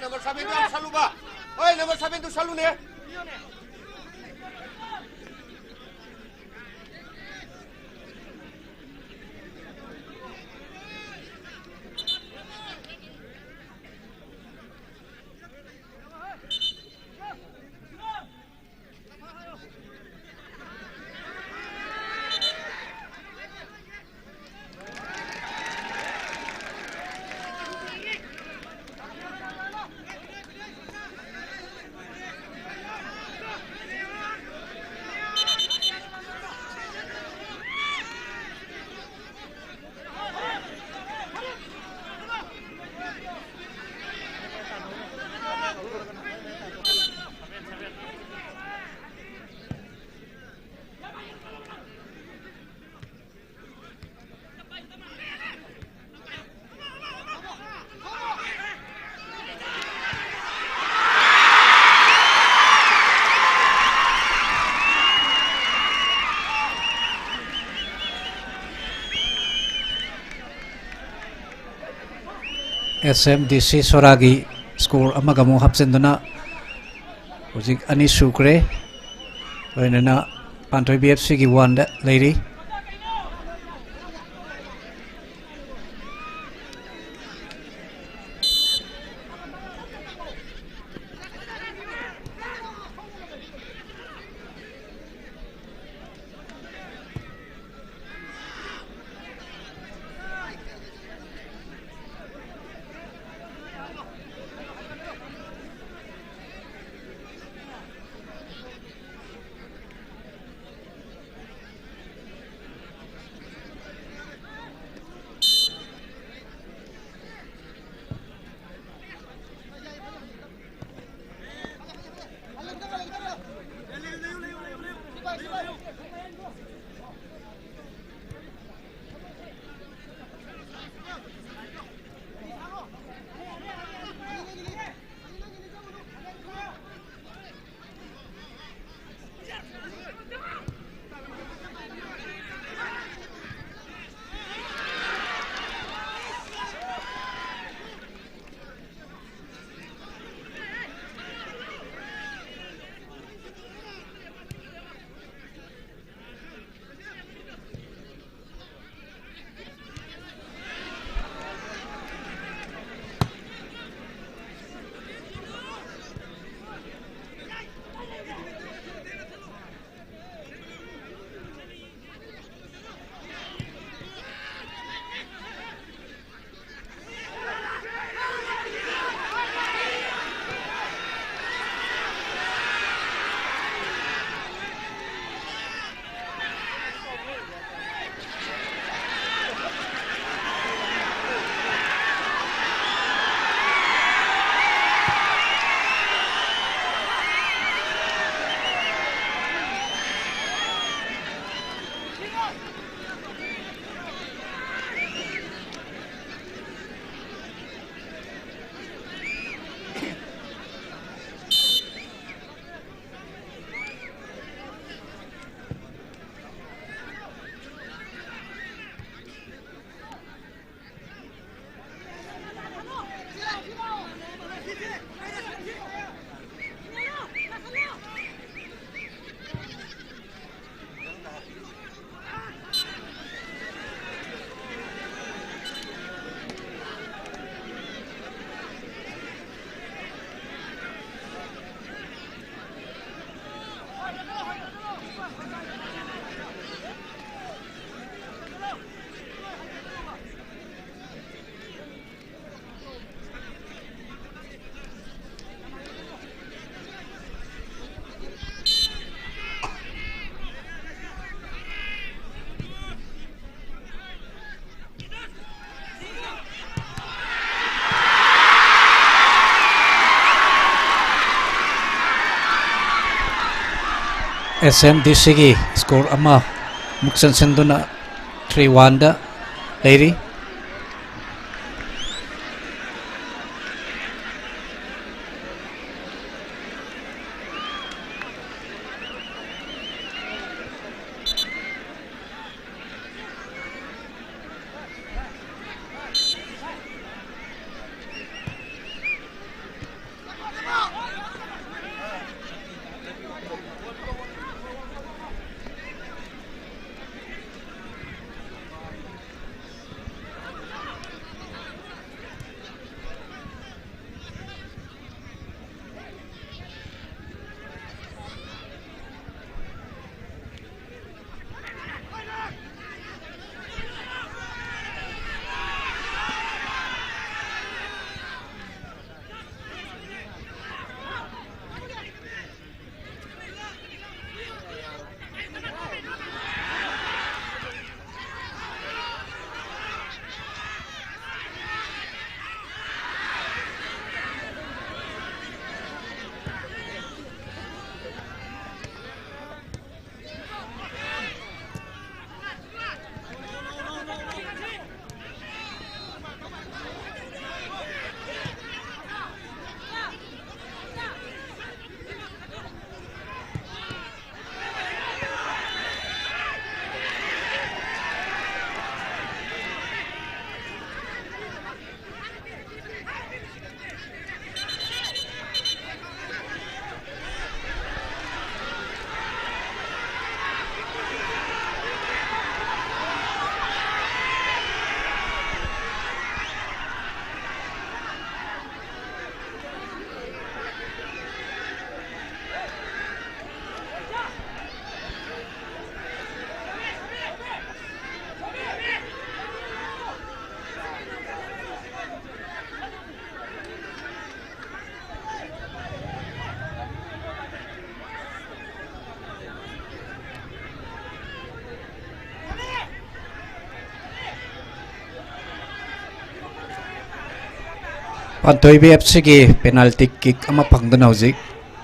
ꯅꯝꯕꯔ ꯁꯚꯦꯟꯗꯨ ꯌꯥꯝ ꯁꯠꯂꯨꯕ꯫ ꯍꯣꯏ, ꯅꯝꯕꯔ ꯁꯚꯦꯟꯗꯨ ꯁꯠꯂꯨꯅꯦ꯫ ꯑꯦꯁ ꯑꯦꯝ ꯗꯤ ꯁꯤ ꯁꯣꯔꯥꯒꯤ ꯁ꯭ꯀꯣꯔ ꯑꯃꯒ ꯑꯃꯨꯛ ꯍꯥꯞꯆꯤꯟꯗꯨꯅ ꯍꯧꯖꯤꯛ ꯑꯅꯤ ꯁꯨꯈ꯭ꯔꯦ꯫ ꯂꯣꯏꯅꯅ ꯄꯥꯟꯊꯣꯏꯕꯤ ꯑꯦꯐ ꯁꯤꯒꯤ ꯋꯥꯟꯗ ꯂꯩꯔꯤ꯫ ꯑꯦꯁ ꯑꯦꯝ ꯗꯤ ꯁꯤꯒꯤ ꯁ꯭ꯀꯣꯔ ꯑꯃ ꯑꯃꯨꯛ ꯆꯟꯁꯤꯟꯗꯨꯅ ꯊ꯭ꯔꯤ ꯋꯥꯟꯗ ꯂꯩꯔꯤ꯫ ꯄꯥꯟꯊꯣꯏꯕꯤ ꯑꯦꯐ ꯁꯤꯒꯤ ꯄꯦꯅꯥꯜꯇꯤ ꯀꯤꯛ ꯑꯃ ꯐꯪꯗꯨꯅ ꯍꯧꯖꯤꯛ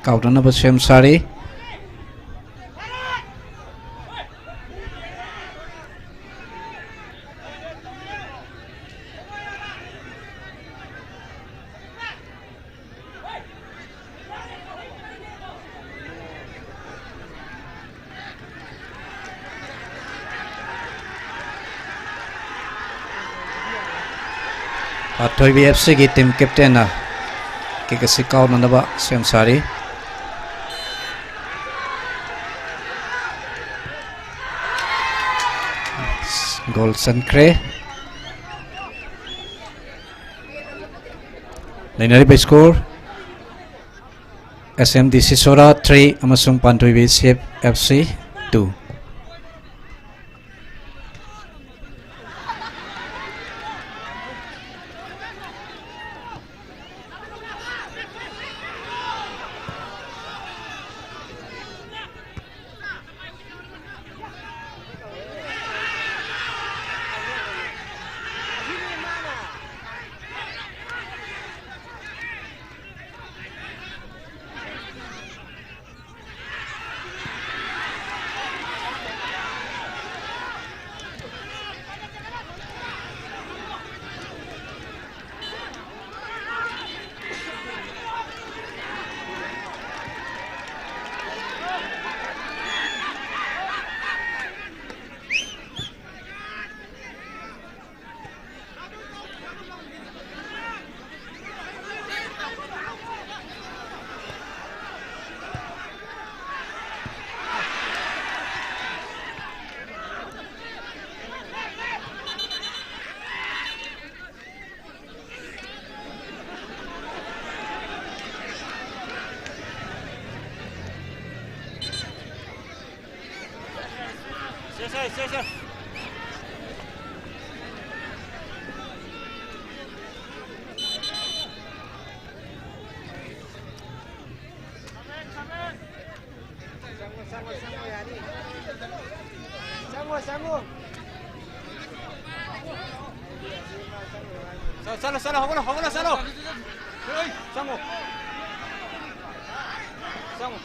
ꯀꯥꯎꯅꯅꯕ ꯁꯦꯝ ꯁꯥꯔꯤ꯫ ꯊꯣꯏꯕꯤ ꯑꯦꯐ ꯁꯤꯒꯤ ꯇꯤꯝ ꯀꯦꯞꯇꯦꯟꯅ ꯀꯤꯛ ꯑꯁꯤ ꯀꯥꯎꯅꯅꯕ ꯁꯦꯝ ꯁꯥꯔꯤ꯫ ꯒꯣꯜ ꯆꯟꯈ꯭ꯔꯦ꯫ ꯂꯩꯅꯔꯤꯕ ꯁ꯭ꯀꯣꯔ, ꯑꯦꯁ ꯑꯦꯝ ꯗꯤ ꯁꯤꯁꯣꯔꯥ ꯊ꯭ꯔꯤ ꯑꯃꯁꯨꯡ ꯄꯥꯟꯊꯣꯏꯕꯤ ꯁꯤ ꯑꯦꯐ ꯁꯤ ꯇꯨ꯫ ꯆꯪꯉꯣ, ꯆꯪꯉꯣ, ꯆꯪꯉꯣ, ꯌꯥꯅꯤ꯫ ꯆꯪꯉꯣ, ꯆꯪꯉꯣ꯫ ꯆꯠꯂꯣ, ꯆꯠꯂꯣ, ꯍꯧꯒꯠꯂꯣ, ꯍꯧꯒꯠꯂꯣ, ꯆꯠꯂꯣ꯫ ꯆꯪꯉꯣ꯫ ꯆꯪꯉꯣ꯫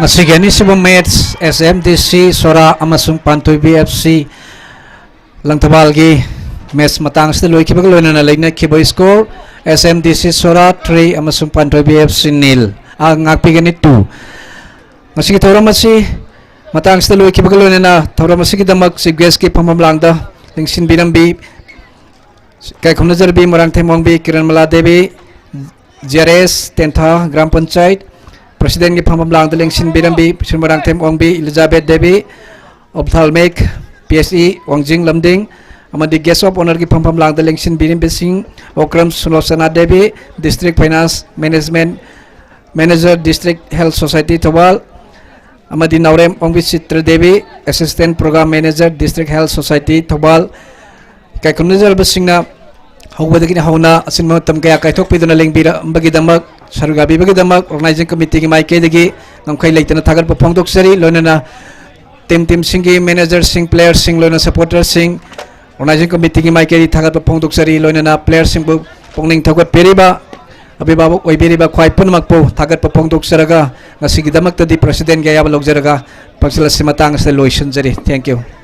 ꯉꯁꯤꯒꯤ ꯑꯅꯤꯁꯨꯕ ꯃꯦꯠꯆ, ꯑꯦꯁ ꯑꯦꯝ ꯗꯤ ꯁꯤ ꯁꯣꯔꯥ ꯑꯃꯁꯨꯡ ꯄꯥꯟꯊꯣꯏꯕꯤ ꯑꯦꯐ ꯁꯤ ꯂꯪꯊꯕꯥꯜꯒꯤ ꯃꯦꯠꯆ ꯃꯇꯥꯡ ꯑꯁꯤꯗ ꯂꯣꯏꯈꯤꯕꯒ ꯂꯣꯏꯅꯅ ꯂꯩꯅꯈꯤꯕ ꯁ꯭ꯀꯣꯔ, ꯑꯦꯁ ꯑꯦꯝ ꯗꯤ ꯁꯤ ꯁꯣꯔꯥ ꯊ꯭ꯔꯤ ꯑꯃꯁꯨꯡ ꯄꯥꯟꯊꯣꯏꯕꯤ ꯑꯦꯐ ꯁꯤ ꯅꯤꯜ꯫ ꯑ, ꯉꯥꯛꯄꯤꯒꯅꯤ ꯇꯨ꯫ ꯉꯁꯤꯒꯤ ꯊꯧꯔꯝ ꯑꯁꯤ ꯃꯇꯥꯡ ꯑꯁꯤꯗ ꯂꯣꯏꯈꯤꯕꯒ ꯂꯣꯏꯅꯅ ꯊꯧꯔꯝ ꯑꯁꯤꯒꯤꯗꯃꯛ ꯆꯤꯐ ꯒꯦꯁꯀꯤ ꯐꯝꯐꯝ ꯂꯥꯡꯗ ꯂꯦꯡꯁꯤꯟꯕꯤꯔꯝꯕꯤ ꯏꯀꯥꯏ ꯈꯨꯝꯅꯖꯔꯕꯤ Moirangthem Ongbi Kiranmala Devi, G R S Tentha gram panchayat ꯄ꯭ꯔꯁꯤꯗꯦꯟꯒꯤ ꯐꯝꯐꯝ ꯂꯥꯡꯗ ꯂꯦꯡꯁꯤꯟꯕꯤꯔꯝꯕꯤ Shri Moirangthem Ongbi Elizabeth Devi, ophthalmic P H E Wangjing Lamding ꯑꯃꯗꯤ ꯒꯦꯁ ꯑꯣꯐ ꯑꯣꯅꯔꯒꯤ ꯐꯝꯐꯝ ꯂꯥꯡꯗ ꯂꯦꯡꯁꯤꯟꯕꯤꯔꯤꯕꯁꯤꯡ Okram Sulochana Devi, district finance management manager, district health society Thoubal, ꯑꯃꯗꯤ Naorem Ongbi Chitra Devi, assistant programme manager, district health society Thoubal. ꯏꯀꯥꯏ ꯈꯨꯝꯅꯖꯔꯕꯁꯤꯡꯅ ꯍꯧꯕꯗꯒꯤꯅ ꯍꯧꯅ ꯑꯆꯤꯟꯕ ꯃꯇꯝ ꯀꯌꯥ ꯀꯥꯏꯊꯣꯛꯄꯤꯗꯨꯅ ꯂꯦꯡꯕꯤꯔꯝꯕꯒꯤꯗꯃꯛ, ꯁꯔꯨꯛ ꯌꯥꯕꯤꯕꯒꯤꯗꯃꯛ ꯑꯣꯔꯒꯅꯥꯏꯖꯤꯡ ꯀꯃꯤꯇꯤꯒꯤ ꯃꯥꯏꯀꯩꯗꯒꯤ ꯉꯝꯈꯩ ꯂꯩꯇꯅ ꯊꯥꯒꯠꯄ ꯐꯣꯡꯗꯣꯛꯆꯔꯤ꯫ ꯂꯣꯏꯅꯅ ꯇꯤꯝ ꯇꯤꯝꯁꯤꯡꯒꯤ ꯃꯦꯅꯦꯖꯔꯁꯤꯡ, ꯄ꯭ꯂꯦꯌꯔꯁꯤꯡ, ꯂꯣꯏꯅ ꯁꯄꯣꯔꯇꯔꯁꯤꯡ, ꯑꯣꯔꯒꯅꯥꯏꯖꯤꯡ ꯀꯃꯤꯇꯤꯒꯤ ꯃꯥꯏꯀꯩꯗꯒꯤ ꯊꯥꯒꯠꯄ ꯐꯣꯡꯗꯣꯛꯆꯔꯤ꯫ ꯂꯣꯏꯅꯅ ꯄ꯭ꯂꯦꯌꯔꯁꯤꯡꯕꯨ ꯄꯨꯛꯅꯤꯡ ꯊꯧꯒꯠꯄꯤꯔꯤꯕ ꯑꯚꯤꯚꯥꯕꯛ ꯑꯣꯏꯕꯤꯔꯤꯕ ꯈ꯭ꯋꯥꯏ ꯄꯨꯝꯅꯃꯛꯄꯨ ꯊꯥꯒꯠꯄ ꯐꯣꯡꯗꯣꯛꯆꯔꯒ, ꯉꯁꯤꯒꯤꯗꯃꯛꯇꯗꯤ presidentꯒꯤ ꯑꯌꯥꯕ ꯂꯧꯖꯔꯒ ꯄꯥꯎꯖꯦꯜ ꯑꯁꯤ ꯃꯇꯥꯡ ꯑꯁꯤꯗ ꯂꯣꯏꯁꯤꯟꯖꯔꯤ꯫ Thank you꯫